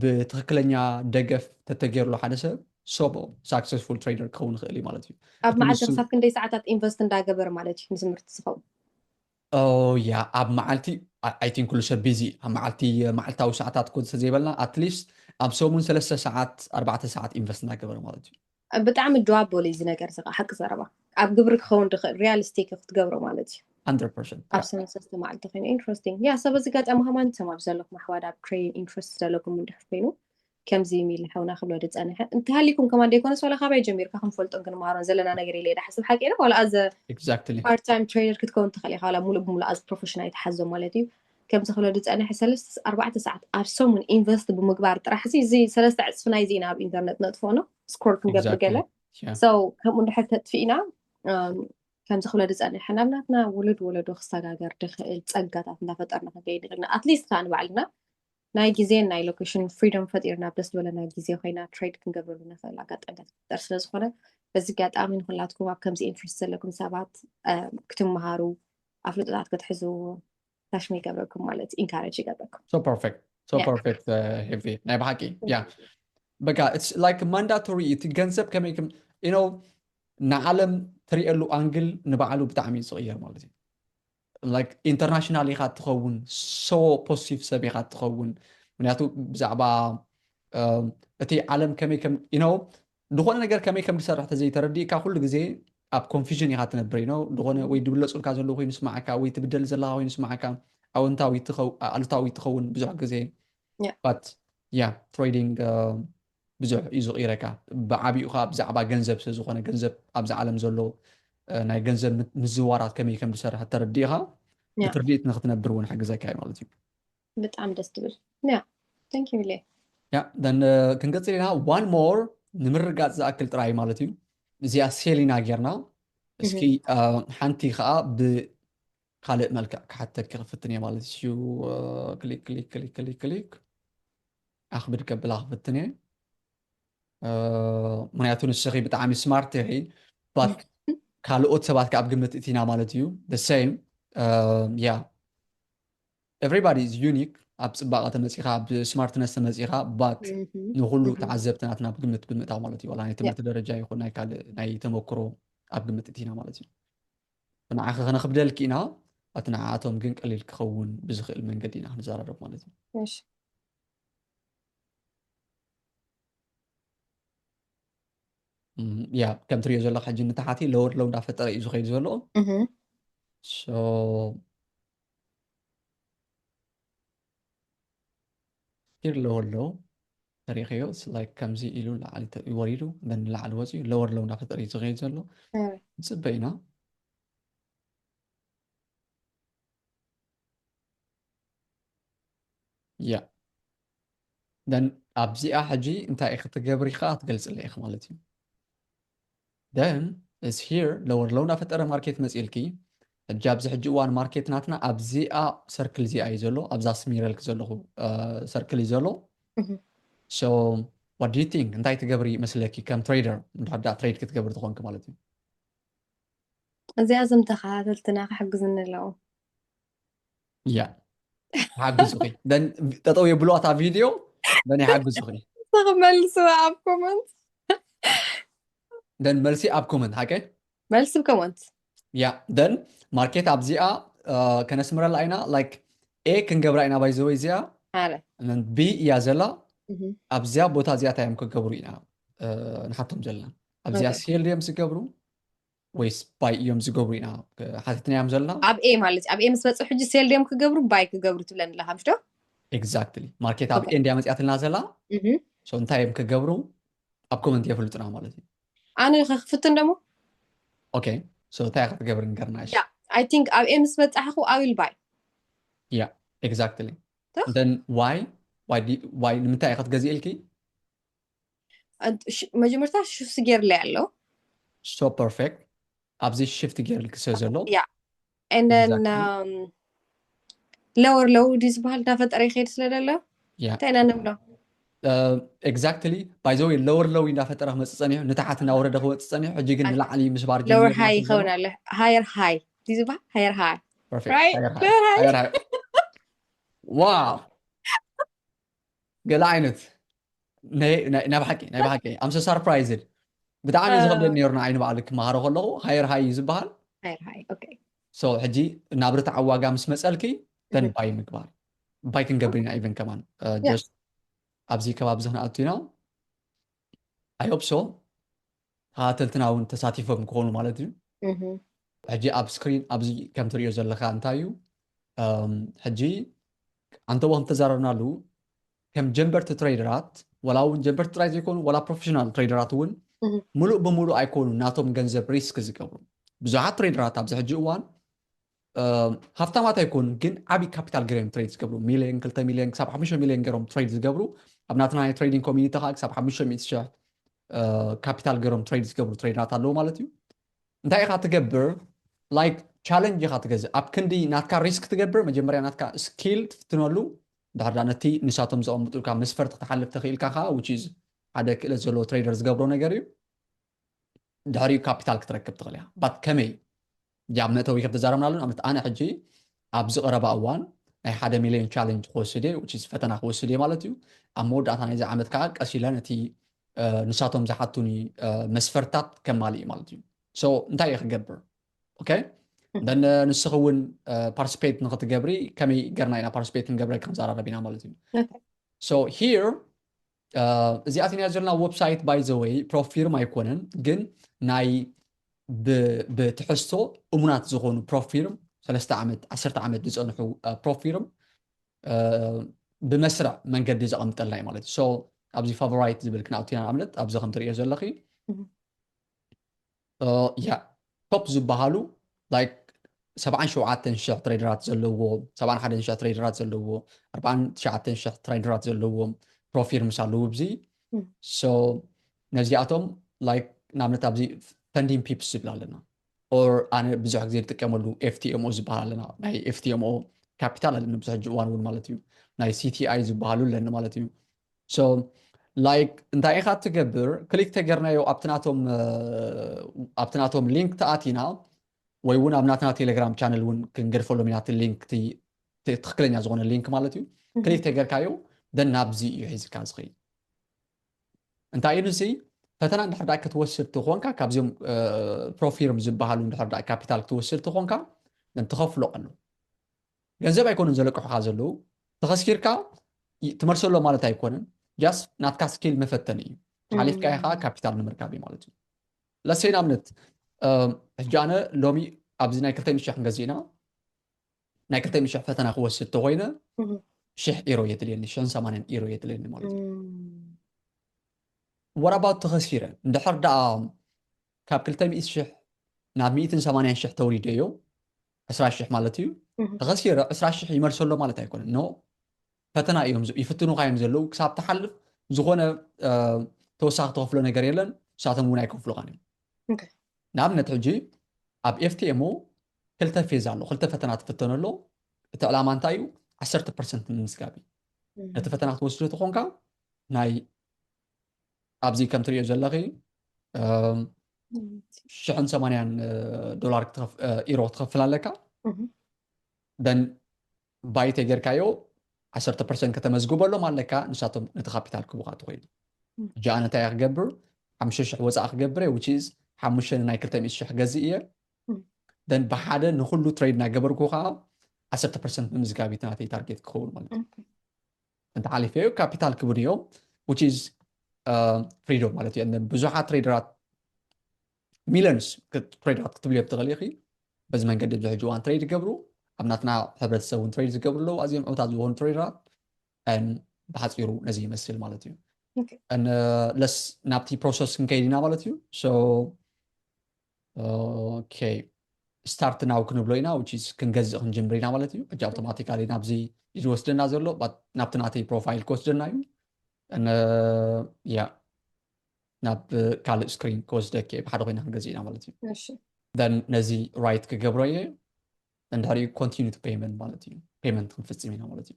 ብትኽክለኛ ደገፍ ተተገይርሉ ሓደ ሰብ so successful trader ክኸውን ይኽእል እዩ ማለት እዩ። ኣብ መዓልቲ ክሳብ ክንደይ ሰዓታት ኢንቨስት እንዳገበረ ማለት እዩ ንትምህርቲ ዝኸውን? ያ ኣብ መዓልቲ I think ኩሉ ሰብ ቢዚ ኣብ መዓልቲ መዓልታዊ ሰዓታት ኮ ዘይበልና at least ኣብ ሰሙን ሰለስተ ሰዓት ኣርባዕተ ሰዓት ኢንቨስት እንዳገበረ ማለት እዩ። ብጣዕሚ ዱዋብል እዚ ነገር እዚ ሓቂ ዘረባ ኣብ ግብሪ ክኸውን ድኽእል ሪያሊስቲክ ክትገብሮ ማለት እዩ። Hundred percent ኣብ ሰሙን ሰለስተ መዓልቲ ኮይኑ ኢንትረስቲንግ ያ ሰብ እዚ ጋጣሚ ከማን ሰማብ ዘለኩም ኣሕዋት ኣብ ትሬዲንግ ኢንትረስት ዘለኩም እንድሕር ኮይኑ ከምዚ ሚሊ ሓውና ክብሎ ዝፀንሐ እንተሃሊኩም ከማን ደይኮነስ ዋላ ካባይ ጀሚርካ ክንፈልጦን ክንመሃሮን ዘለና ነገር ኢለ እየ ዝሓስብ ሓቂ ነው ዋላ ኣዘ exactly ፓርት ታይም ትሬደር ክትከውን ትኽእል ኢኻ ዋላ ሙሉእ ብሙሉእ ኣዚ ፕሮፌሽናል ኣይትሓዞ ማለት እዩ። ከምዚ ክብሎ ዝፀንሐ ሰለስተ ኣርባዕተ ሰዓት ኣብ ሰሙን ኢንቨስት ብምግባር ጥራሕ እዚ ሰለስተ ዕፅፊ ናይዚ ኢና ኣብ ኢንተርነት ነጥፍኦ ነው ስኮር ክንገብር ገለ Yeah. ሰው ከምኡ እንድሕር ተጥፊእና ከምዚ ክብሎ ዝፀንሐ ናብ ናትና ውሉድ ወለዶ ክሰጋገር ድኽእል ፀጋታት እንዳፈጠርና ክንከይድ ንኽእልና ኣትሊስት ከዓ ንባዕልና ናይ ግዜን ናይ ሎኬሽን ፍሪደም ፈጢርና ኣብ ደስ ዝበለና ግዜ ኮይና ትሬድ ክንገብረሉ ንኽእል ኣጋጣሚታት ክፍጠር ስለ ዝኾነ በዚ ኣጋጣሚ ንኩላትኩም ኣብ ከምዚ ኢንትረስት ዘለኩም ሰባት ክትመሃሩ ኣፍልጦታት ክትሕዙ ታሽሚ ይገብረኩም ማለት ኢንካሬጅ ይገብረኩም። So perfect so Yeah. perfect ሄቪ ናይ ብሓቂ ያ በቃ it's like ማንዳቶሪ እቲ ገንዘብ ከመይ ከም you know ንዓለም ትሪእሉ ኣንግል ንባዕሉ ብጣዕሚ እዩ ዝቕየር ማለት እዩ። Like ኢንተርናሽናል ኢኻ ትኸውን so ፖዚቲቭ ሰብ ኢኻ ትኸውን ምክንያቱ ብዛዕባ እቲ ዓለም ከመይ ከም you know ዝኾነ ነገር ከመይ ከም ዝሰርሕ ተዘይተረዲእካ ኩሉ ግዜ ኣብ ኮንፊዥን ኢኻ ትነብር you know ዝኾነ ወይ ድብለፁልካ ዘለዉ ኮይኑ ስማዓካ ወይ ትብደል ዘለካ ኮይኑ ስማዓካ ኣወንታዊ ትኸው- ኣሉታዊ ትኸውን ብዙሕ ግዜ Yeah. but yeah trading ብዙሕ እዩ ዝቕይረካ ብዓብኡ ከዓ ብዛዕባ ገንዘብ ስለ ዝኾነ ገንዘብ ኣብዚ ዓለም ዘሎ ናይ ገንዘብ ምዝዋራት ከመይ ከም ዝሰርሕ ተረዲእኻ Yeah. ብትርዲት ንክትነብር እውን ሓግዘካ እዩ ማለት እዩ። ብጣዕሚ ደስ ትብል ያ thank you ሌ ያ then ክንቀፅል ኢና one more ንምርጋፅ ዝኣክል ጥራይ ማለት እዩ። እዚኣ ሴሊና ጌርና እስኪ ሓንቲ ከዓ ብካልእ መልክዕ ክሓተኪ ክፍትን እየ ማለት እዩ። ክሊክ ክሊክ ክሊክ ክሊክ ክሊክ ኣኽብድ ከብላ ክፍትን እየ። ምክንያቱ ንስኺ ብጣዕሚ ስማርት ኢኺ but ካልኦት ሰባት ከዓ ኣብ ግምት እቲና ማለት እዩ። The same yeah everybody is unique። ኣብ ፅባቐ ተመፂኻ ኣብ ስማርትነስ ተመፂኻ but ንኩሉ ተዓዘብቲ ናትና ኣብ ግምት ብምእታው ማለት እዩ። ዋላ ናይ ትምህርቲ ደረጃ ይኹን ናይ ካልእ ናይ ተመክሮ ኣብ ግምት እቲና ማለት እዩ። ንዓኺ ከነኽብደልኪ ኢና እቲ ንዓኣቶም ግን ቀሊል ክኸውን ብዝኽእል መንገዲ ኢና ክንዘራረብ ማለት እዩ። እሺ ያ ከም ትሪኦ ዘለካ ሕጂ ንታሓቲ ሎወር ሎው እንዳፈጠረ እዩ ዝኸይድ ዘሎ። እህ So here lower low ተሪኸዮ like ከምዚ ኢሉ ላዕሊ ተ- ወሪዱ then ንላዕሊ ወፂኡ ሎወር ሎው እንዳፈጠረ እዩ ዝኸይድ ዘሎ። እህ ንፅበ ኢና። ያ then ኣብዚኣ ሕጂ እንታይ ክትገብሪ ከዓ ትገልፅለ ኢኺ ማለት እዩ። Then is here lower low እናፈጠረ ማርኬት መፂልኪ። ሕጂ ኣብዚ ሕጂ እዋን ማርኬት ናትና ኣብዚኣ ሰርክል እዚኣ እዩ ዘሎ ኣብዛ ስሚረልክ ዘለኹ ሰርክል እዩ ዘሎ። እህ So what do you think እንታይ ትገብሪ መስለኪ ከም ትሬደር እንድሕር ደኣ ትሬድ ክትገብሪ ትኾንኪ ማለት እዩ። እዚኣ እዞም ተኸታተልትና ክሕግዝኒ ኣለዎም። ያ ሓግዙኺ then ጠጠው የብልዋ እታ ቪድዮ then ይሓግዙኺ። ክመልስዋ ኣብ ኮመንት then መልሲ ኣብ ኮመንት ሓቀ መልሲ ኮመንት ያ then ማርኬት ኣብዚኣ ከነስምረላ ኢና like ኤ ክንገብራ ኢና by the way እዚኣ ኣረ ቢ እያ ዘላ እህ ኣብዚኣ ቦታ እዚኣ እንታይ እዮም ክገብሩ ኢና ንሓቶም ዘለና ኣብዚኣ Okay. ሴል ድዮም ዝገብሩ ወይስ buy እዮም ዝገብሩ ኢና ሓቲትናዮም ዘለና? ኣብ A ማለት ኣብ A ምስ በጽሑ ሕጂ sell ድዮም ክገብሩ buy ክገብሩ ትብለኒ ኣለኻ ምሽ ዶ? Exactly, market ኣብ A እንድያ መጽኣትና ዘላ። So እንታይ እዮም ክገብሩ ኣብ comment የፍልጡና ማለት እዩ። ኣነ ከክፍትን ደሞ Okay, so እንታይ ክትገብር ንገርና? I think ኣብ A ምስ በጻሕኹ I will buy። Yeah, exactly. Then why? Why ንምንታይ ክትገዝእ ኢልኪ? መጀመርታ ሽፍት ገይርለይ ኣሎ። So perfect. ኣብዚ ሽፍት ገይርልኪ ስለ ዘሎ yeah and then lower low ድዩ ዝበሃል እንዳፈጠረ ይኸይድ ስለ ዘሎ እንታይ ኢና ንብሎ? Exactly. By the way, lower low እንዳፈጠረ ክመፅእ ፀኒሑ፣ ንታሕቲ እናወረደ ክወፅእ ፀኒሑ፣ ሕጂ ግን ንላዕሊ ምስባር lower high ይኸውን ኣሎ። Higher high ድዩ ዝበሃል? Higher high perfect. Right? Higher Lower high. Higher high. Wow. ገለ ዓይነት ናይ ብሓቂ ናይ ብሓቂ I'm so surprised። ብጣዕሚ ዝኸብደኒ ነይሩ ንዓይ ንባዕሉ ክመሃሮ ከለኹ። Higher high እዩ ዝበሃል። Higher high okay. So ሕጂ ናብ ርትዓዊ ዋጋ ምስ መፀልኪ then buy ምግባር። Buy ክንገብር ኢና even ከማን just ኣብዚ ከባቢ እዚ ክንኣቱ ኢና። I hope so. ተኸታተልትና እውን ተሳቲፎም ክኾኑ ማለት እዩ። ሕጂ ኣብ screen ኣብዚ ከም ትሪኦ ዘለኻ እንታይ እዩ? ሕጂ ኣንተዎ ከም ተዛረብናሉ ከም ጀንበርቲ ትሬደራት፣ ወላ እውን ጀንበርቲ ጥራይ ዘይኮኑ፣ ወላ ፕሮፌሽናል ትሬደራት እውን ሙሉእ ብሙሉእ ኣይኮኑ ናቶም ገንዘብ ሪስክ ዝገብሩ። ብዙሓት ትሬደራት ኣብዚ ሕጂ እዋን ሃፍታማት ኣይኮኑ፣ ግን ዓብዪ ካፒታል ገይሮም ትሬድ ዝገብሩ፣ ሚሊዮን ክልተ ሚሊዮን ክሳብ ሓሙሽተ ሚሊዮን ገይሮም ትሬድ ዝገብሩ፣ ኣብ ናትና ናይ ትሬዲንግ ኮሚኒቲ ከዓ ክሳብ ሓሙሽተ ሚእቲ ሺሕ ካፒታል ገይሮም ትሬድ ዝገብሩ ትሬደራት ኣለዉ ማለት እዩ። እንታይ ኢኻ ትገብር? Like ቻለንጅ ኢኻ ትገዝእ። ኣብ ክንዲ ናትካ ሪስክ ትገብር፣ መጀመርያ ናትካ ስኪል ትፍትነሉ፣ ድሕር ነቲ ንሳቶም ዘቐምጡልካ መስፈርት ክትሓልፍ ተኽኢልካ ከዓ which is ሓደ ክእለት ዘለዎ ትሬደር ዝገብሮ ነገር እዩ። ድሕሪኡ ካፒታል ክትረክብ ትኽእል ኢኻ። ባት ከመይ? ኣብ መእተዊ ከም ተዛረብናሉ ንኣብነት ኣነ ሕጂ ኣብዚ ቀረባ እዋን ናይ ሓደ ሚሊዮን ቻለንጅ ክወስድ እየ፣ which is ፈተና ክወስድ እየ ማለት እዩ። ኣብ መወዳእታ ናይዚ ዓመት ከዓ ቀስ ኢለ ነቲ ንሳቶም ዝሓቱኒ መስፈርታት ከማልእ ማለት እዩ። So እንታይ እየ ክገብር? Okay then ንስኺ እውን ፓርቲስፔት ንክትገብሪ ከመይ ገርና ኢና ፓርቲስፔት ክንገብረ ክንዘራረብ ኢና ማለት እዩ። So here እዚኣ ቲና ዘለና ዌብሳይት by the way ፕሮፊርም ኣይኮነን፣ ግን ናይ ብትሕዝቶ እሙናት ዝኾኑ ፕሮፊርም ሰለስተ ዓመት ዓሰርተ ዓመት ዝፀንሑ ፕሮፊርም ብመስርዕ መንገዲ ዘቐምጠልና እዩ ማለት እዩ። So ኣብዚ ፋቮራይት ዝብል ክንኣቱ ኢና። ንኣብነት ኣብዚ ከም ትሪኦ ዘለኺ ያ ቶፕ ዝበሃሉ like ሰብዓን ሸውዓተን ሽሕ ትሬደራት ዘለዎ፣ ሰብዓን ሓደን ሽሕ ትሬደራት ዘለዎ፣ ኣርባዓን ትሽዓተን ሽሕ ትሬደራት ዘለዎ ፕሮፊርምስ ኣለዉ ኣብዚ። So ነዚኣቶም like ንኣብነት ኣብዚ ፈንዲን ፒፕስ ዝብል ኣለና or ኣነ ብዙሕ ግዜ ዝጥቀመሉ ኤፍቲኤምኦ ዝበሃል ኣለና። ናይ ኤፍቲኤምኦ ካፒታል ኣለኒ ብዙሕ ሕጂ እዋን እውን ማለት እዩ። ናይ ሲቲኣይ ዝበሃሉ ኣለኒ ማለት እዩ። So like እንታይ ኢኻ ትገብር? ክሊክ ተገርናዮ ኣብቲ ናቶም ኣብቲ ናቶም ሊንክ ተኣቲና ወይ እውን ኣብ ናትና ቴሌግራም ቻነል እውን ክንገድፈሎም ኢና። እቲ ሊንክ ትክክለኛ ዝኾነ ሊንክ ማለት እዩ። ክሊክ ተገርካዮ then ናብዚ እዩ ሒዝካ ዝኸይድ። እንታይ እዩ ንዚ ፈተና እንድሕር ዳኣ ክትወስድ ትኾንካ ካብዚኦም ፕሮፊርም ዝበሃሉ እንድሕር ዳኣ ካፒታል ክትወስድ ትኾንካ then ትኸፍሎ ኣሎ። ገንዘብ ኣይኮነን ዘለቅሑኻ ዘለዉ። ተኸስኪርካ ትመልሰሎ ማለት ኣይኮነን። ጃስ ናትካ ስኪል መፈተኒ እዩ። ሓሊፍካ ኢኻ ካፒታል ንምርካብ እዩ ማለት እዩ። ለሰይ ንኣብነት ሕጂ ኣነ ሎሚ ኣብዚ ናይ ክልተ ሚእቲ ሽሕ ክንገዝእ ኢና። ናይ ክልተ ሚእቲ ሽሕ ፈተና ክወስድ ተኾይነ ሽሕ ኢሮ የድልየኒ፣ ሽሕን ሰማንያን ኢሮ የድልየኒ ማለት እዩ። ወራባት ተኸሲረ እንድሕር ደኣ ካብ ክልተ ሚእቲ ሽሕ ናብ ሚእትን ሰማንያን ሽሕ ተውሪደዮ ዕስራ ሽሕ ማለት እዩ። ተኸሲረ ዕስራ ሽሕ ይመልሰሎ ማለት ኣይኮነን። ኖ ፈተና እዮም ይፍትኑኻ እዮም ዘለዉ። ክሳብ ትሓልፍ ዝኾነ ተወሳኺ ተኸፍሎ ነገር የለን። ንሳቶም እውን ኣይከፍሉኻን እዮም። ንኣብነት ሕጂ ኣብ ኤፍቲኤምኦ ክልተ ፌዝ ኣሎ፣ ክልተ ፈተና ትፍተኖ ኣሎ። እቲ ዕላማ እንታይ እዩ? ዓሰርተ ፐርሰንት ንምምዝጋብ እዩ። ነቲ ፈተና ክትወስዶ ተኾንካ ናይ ኣብዚ ከም ትሪኦ ዘለኺ ሽሕን ሰማንያን ዶላር ኢሮ ክትኸፍል ኣለካ። ደን ባይ ተጌርካዮ ዓሰርተ ፐርሰንት ከተመዝግበሎም ኣለካ። ንሳቶም ነቲ ካፒታል ክቡካ ትኾይኑ። ሕጂ ኣነ እንታይ ክገብር ሓሙሽተ ሽሕ ወፃኢ ክገብር እየ፣ which is ሓሙሽተ ናይ ክልተ ሚእቲ ሽሕ ገዝእ እየ። ደን ብሓደ ንኩሉ ትሬድ እናገበርኩ ከዓ ዓሰርተ ፐርሰንት ምምዝጋብ እዩ ናተይ ታርጌት ክኸውን ማለት እዩ። እንተሓሊፈዮ ካፒታል ክብን እዮም፣ which is ፍሪዶም ማለት እዩ። ብዙሓት ትሬደራት ሚሊዮንስ ትሬዳት ክትብልዮ ትኽእል ኢኺ። በዚ መንገዲ ኣብዚ ሕጂ እዋን ትሬድ ይገብሩ፣ ኣብ ናትና ሕብረተሰብ እውን ትሬድ ዝገብሩ ኣለዉ። ኣዝዮም ዕውታት ዝኾኑ ትሬደራት። ብሓፂሩ ነዚ ይመስል ማለት እዩ። ለስ ናብቲ ፕሮሰስ ክንከይድ ኢና ማለት እዩ። ኦኬ፣ ስታርት ናው ክንብሎ ኢና፣ which is ክንገዝእ ክንጀምር ኢና ማለት እዩ። ሕጂ ኣውቶማቲካሊ ናብዚ እዩ ዝወስደና ዘሎ፣ ናብቲ ናተይ ፕሮፋይል ክወስደና እዩ። ያ ናብ ካልእ ስክሪን ክወስደኪ ብሓደ ኮይና ክንገዝእ ኢና ማለት እዩ። ነዚ ራይት ክገብሮ እየ። እንድሕሪኡ ኮንቲኒ ቱ ፔመንት ማለት እዩ። ፔመንት ክንፍፅም ኢና ማለት እዩ።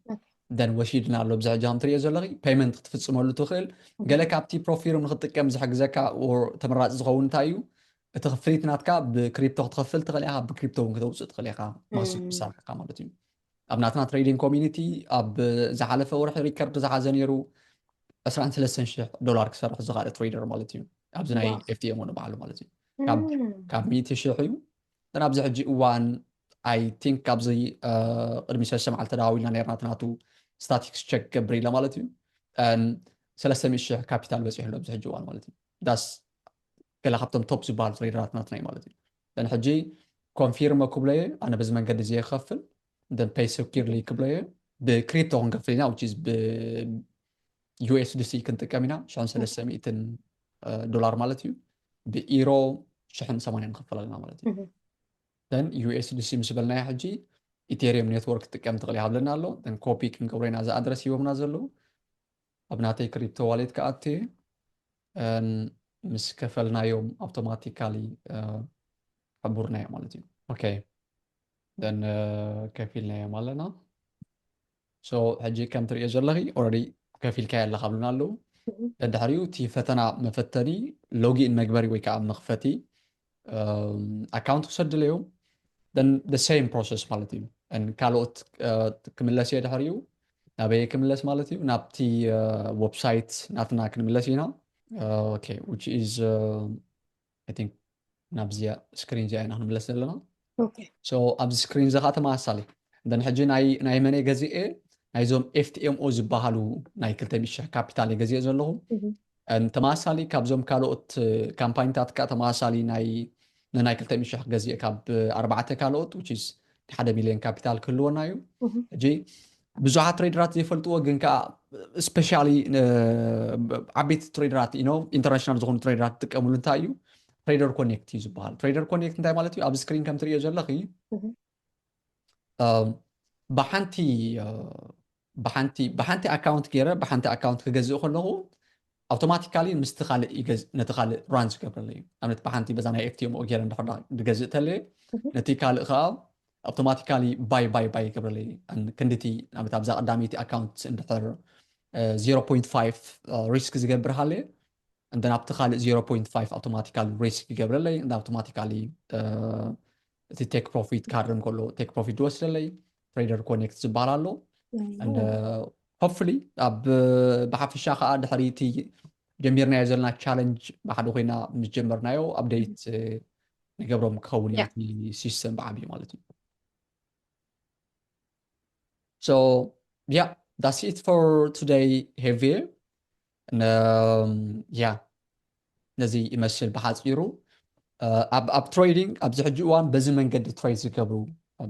ደን ወሲድና ኣሎ። ብዚ ሕጂ ከም ትሪኦ ዘለኺ ፔመንት ክትፍፅመሉ ትኽእል። ገለ ካብቲ ፕሮፊርም ንክትጥቀም ዝሕግዘካ ተመራፂ ዝኸውን እንታይ እዩ? እቲ ክፍሊት ናትካ ብክሪፕቶ ክትኸፍል ትኽእል ኢኻ፣ ብክሪፕቶ እውን ክተውፅእ ትኽእል ኢኻ። ማሱ ክሳርሕካ ማለት እዩ። ኣብ ናትና ትሬዲንግ ኮሚኒቲ ኣብ ዝሓለፈ ወርሒ ሪከርድ ዝሓዘ ነይሩ ዕስራን ሰለስተን ሽሕ ዶላር ክሰርሕ ዝኽእል ትሬደር ማለት እዩ። ኣብዚ ናይ ኤፍቲኤም ንባዕሉ ማለት እዩ። ካብ ሚእቲ ሽሕ እዩ። ግን ኣብዚ ሕጂ እዋን ኣይ ቲንክ ካብዚ ቅድሚ ሰለስተ መዓልቲ ተደዋዊልና ነርና፣ እቲ ናቱ ስታቲክስ ቸክ ገብር ኢለ ማለት እዩ። ሰለስተ ሚእቲ ሽሕ ካፒታል በፂሑ ኣሎ ኣብዚ ሕጂ እዋን ማለት እዩ። ዳስ ገለ ካብቶም ቶፕ ዝበሃሉ ትሬደራት ናትና እዩ ማለት እዩ። ደን ሕጂ ኮንፊርም ክብሎ እየ፣ ኣነ በዚ መንገዲ እዚ የክኸፍል። ደን ፔይ ሰኪርሊ ክብሎ እየ፣ ብክሪፕቶ ክንከፍል ኢና፣ which is ብ ዩኤስዲሲ ክንጥቀም ኢና። ሽሕን ሰለስተ ሚእትን ዶላር ማለት እዩ። ብኢሮ ሽሕን ሰማንያን ንኸፍል ኣለና ማለት እዩ። ደን ዩኤስዲሲ ምስ በልናዮ ሕጂ ኢቴሪየም ኔትወርክ ትጥቀም ትኽእል ይሃብለና ኣሎ። ደን ኮፒ ክንገብሮ ኢና፣ እዚ ኣድረስ ሂቦምና ዘለዉ ኣብ ናተይ ክሪፕቶ ዋሌት ክኣቱ እየ። ምስ ከፈልናዮም ኣውቶማቲካሊ ሕቡርናዮ ማለት እዩ። ኦኬ፣ ደን ከፊልናዮም ኣለና። ሕጂ ከም ትሪኦ ዘለኺ ኦልሬዲ ከፊልካዮ ኣለኻ ብሉና ኣለዉ። ደድሕሪኡ እቲ ፈተና መፈተኒ ሎጊን መግበሪ ወይ ከዓ መኽፈቲ ኣካውንት ክሰድለዮም። ሴም ፕሮሰስ ማለት እዩ። ካልኦት ክምለስ እየ ድሕሪኡ ናበየ ክምለስ ማለት እዩ? ናብቲ ዌብሳይት ናትና ክንምለስ ኢና። ናብዚኣ ስክሪን እዚኣ ኢና ክንምለስ ዘለና። ኣብዚ ስክሪን እዚ ከዓ ተመሳሳሊ እንደን ሕጂ ናይ መነ ገዚኤ ናይዞም ኤፍቲኤምኦ ዝበሃሉ ናይ ክልተ ሚእቲ ሽሕ ካፒታል ገዚኤ ዘለኹ። ተመሳሳሊ ካብዞም ካልኦት ካምፓኒታት ከዓ ተመሳሳሊ ናይ ንናይ ክልተ ሚእቲ ሽሕ ገዚኤ ካብ ኣርባዕተ ካልኦት which is ሓደ ሚሊዮን ካፒታል ክህልወና እዩ። ሕጂ ብዙሓት ትሬደራት ዘይፈልጥዎ ግን ከዓ ስፔሻሊ ዓበይቲ ትሬደራት ኢኖ ኢንተርናሽናል ዝኾኑ ትሬደራት ዝጥቀምሉ እንታይ እዩ? ትሬደር ኮኔክት እዩ ዝበሃል። ትሬደር ኮኔክት እንታይ ማለት እዩ? ኣብ ስክሪን ከም ትሪኦ ዘለኺ ብሓንቲ ብሓንቲ ብሓንቲ ኣካውንት ገይረ ብሓንቲ ኣካውንት ክገዝእ ከለኹ ኣውቶማቲካሊ ምስቲ ካልእ ነቲ ካልእ ራን ዝገብረለይ እዩ። ኣብነት ብሓንቲ በዛ ናይ ኤፍቲኤምኦ ገይረ እንድሕር ዝገዝእ ተለየ ነቲ ካልእ ከዓ ኣውቶማቲካሊ ባይ ባይ ባይ ይገብረለይ። ክንድቲ ኣብዛ ቀዳመይቲ ኣካውንት እንድሕር ዜሮ ፖይንት ፋይቭ ሪስክ ዝገብር ሃለየ እንደ ናብቲ ካልእ ዜሮ ፖይንት ፋይቭ ኣውቶማቲካሊ ሪስክ ይገብረለይ። እንደ ኣውቶማቲካሊ እቲ ቴክ ፕሮፊት ክሃርም ከሎ ቴክ ፕሮፊት ዝወስደለይ ትሬደር ኮኔክት ዝበሃል ኣሎ። ሆፕፉሊ ኣብ ብሓፈሻ ከዓ ድሕሪ እቲ ጀሚርናዮ ዘለና ቻለንጅ ብሓደ ኮይና ምስ ጀመርናዮ ኣፕዴት ንገብሮም ክኸውን እዩ እቲ ሲስተም ብዓብዩ ማለት እዩ። So yeah, that's it for today, Javier. Yeah, ነዚ ይመስል ብሓፂሩ። ኣብ ትሬዲንግ ኣብዚ ሕጂ እዋን በዚ መንገዲ ትሬድ ዝገብሩ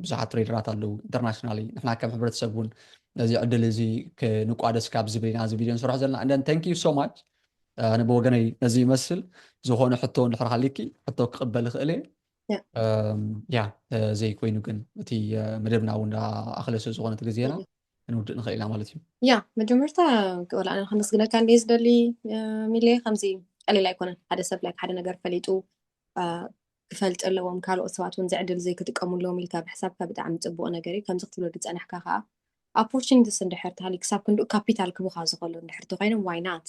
ብዙሓት ትሬደራት ኣለዉ ኢንተርናሽናሊ። ንሕና ከም ሕብረተሰብ እውን ነዚ ዕድል እዚ ክንቋደስ ካብ ዝብል ኢና እዚ ቪድዮ ንሰርሖ ዘለና። And then thank you so much። ኣነ ብወገነይ ነዚ ይመስል። ዝኾነ ሕቶ እንድሕር ሃሊኪ ሕቶ ክቕበል ይኽእል እየ። ያ ዘይኮይኑ ግን እቲ መደብና እውን ኣኽለ ስለ ዝኾነ እቲ ግዜና ክንውድእ ንኽእል ኢና ማለት እዩ። ያ መጀመርታ ወላ ኣነ ከመስግነካ እንደ ዝደሊ ሚሌ ከምዚ ቀሊል ኣይኮነን። ሓደ ሰብ ላይ ሓደ ነገር ፈሊጡ ክፈልጥ ኣለዎም ካልኦት ሰባት እውን ዝዕድል ዘይክጥቀሙ ኣለዎም ኢልካ ብሕሳብካ ብጣዕሚ ፅቡቅ ነገር እዩ። ከምዚ ክትብሎ ዝፀናሕካ ከዓ ኦፖርቹኒቲስ እንድሕር ተሃልዩ ክሳብ ክንድኡ ካፒታል ክቡካ ዝኽእሉ እንድሕር ተኮይኖም ዋይናት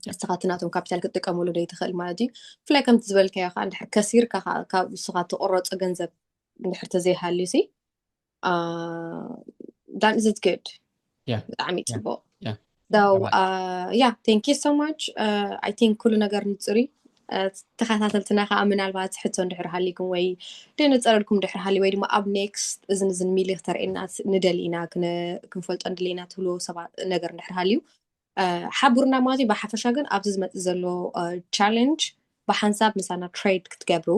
ንስኻ እቲ ናቶም ካፒታል ክትጥቀመሉ ዶ ይትኽእል ማለት እዩ። ብፍላይ ከምቲ ዝበልካዮ ከዓ እንድሕር ከሲርካ ከዓ ካብ ንስኻ ትቆረፆ ገንዘብ እንድሕር ተዘይሃልዩ ሲ that is good። ብጣዕሚ ፅቡቅ። Yeah, thank you so much. I think ኩሉ ነገር ንፁር እዩ። ተኸታተልትና ከዓ ምናልባት ሕቶ እንድሕር ሃሊኩም ወይ ደነፀረልኩም እንድሕር ሃልዩ ወይ ድማ ኣብ ኔክስት እዝን እዝን ሚሊ ክተርእየና ንደሊ ኢና ክንፈልጦ ንደሊ ኢና ትብልዎ ሰባት ነገር እንድሕር ሃልዩ ሓቡርና ማለት እዩ። ብሓፈሻ ግን ኣብዚ ዝመፅእ ዘሎ ቻለንጅ ብሓንሳብ ምሳና trade ክትገብሩ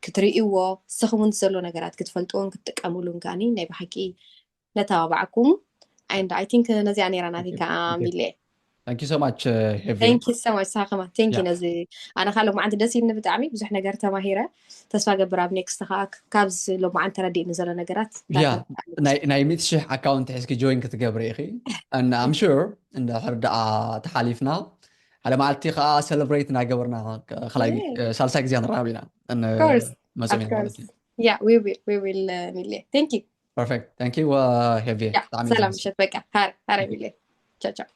ክትርእይዎ ስኽሙን ዘሎ ነገራት ክትፈልጥዎን ክትጥቀሙሉን ከኣኒ ናይ ብሓቂ ነተባባዕኩም። And I think ነዚኣ ነይራ ናተይ ከዓ ሚሌ። Thank you so much, Heavy. Thank you so much ሳኸማ thank you ነዚ ኣነ ከዓ ሎማዓንቲ ደስ ኢልኒ ብጣዕሚ ብዙሕ ነገር ተማሂረ። ተስፋ ገብር ኣብ next ከዓ ካብዚ ሎማዓንቲ ተረዲእኒ ዘሎ ነገራት Yeah. ናይ ሚእቲ ሺሕ account ሒዝኪ join ክትገብሪ ኢኺ። And I'm sure እንድሕር ደኣ ተሓሊፍና ሓደ መዓልቲ ከዓ celebrate እናገበርና ካልኣይ ሳልሳይ ግዜ ንራኸብ ኢና። መፅእ ማለት እዩ። Yeah, we will, we will ሚሌ. Thank you. Perfect. Thank you, Heavy. ሰላም ምሸት በቃ ሃረ ሃረ ሚሌ። Ciao, ciao.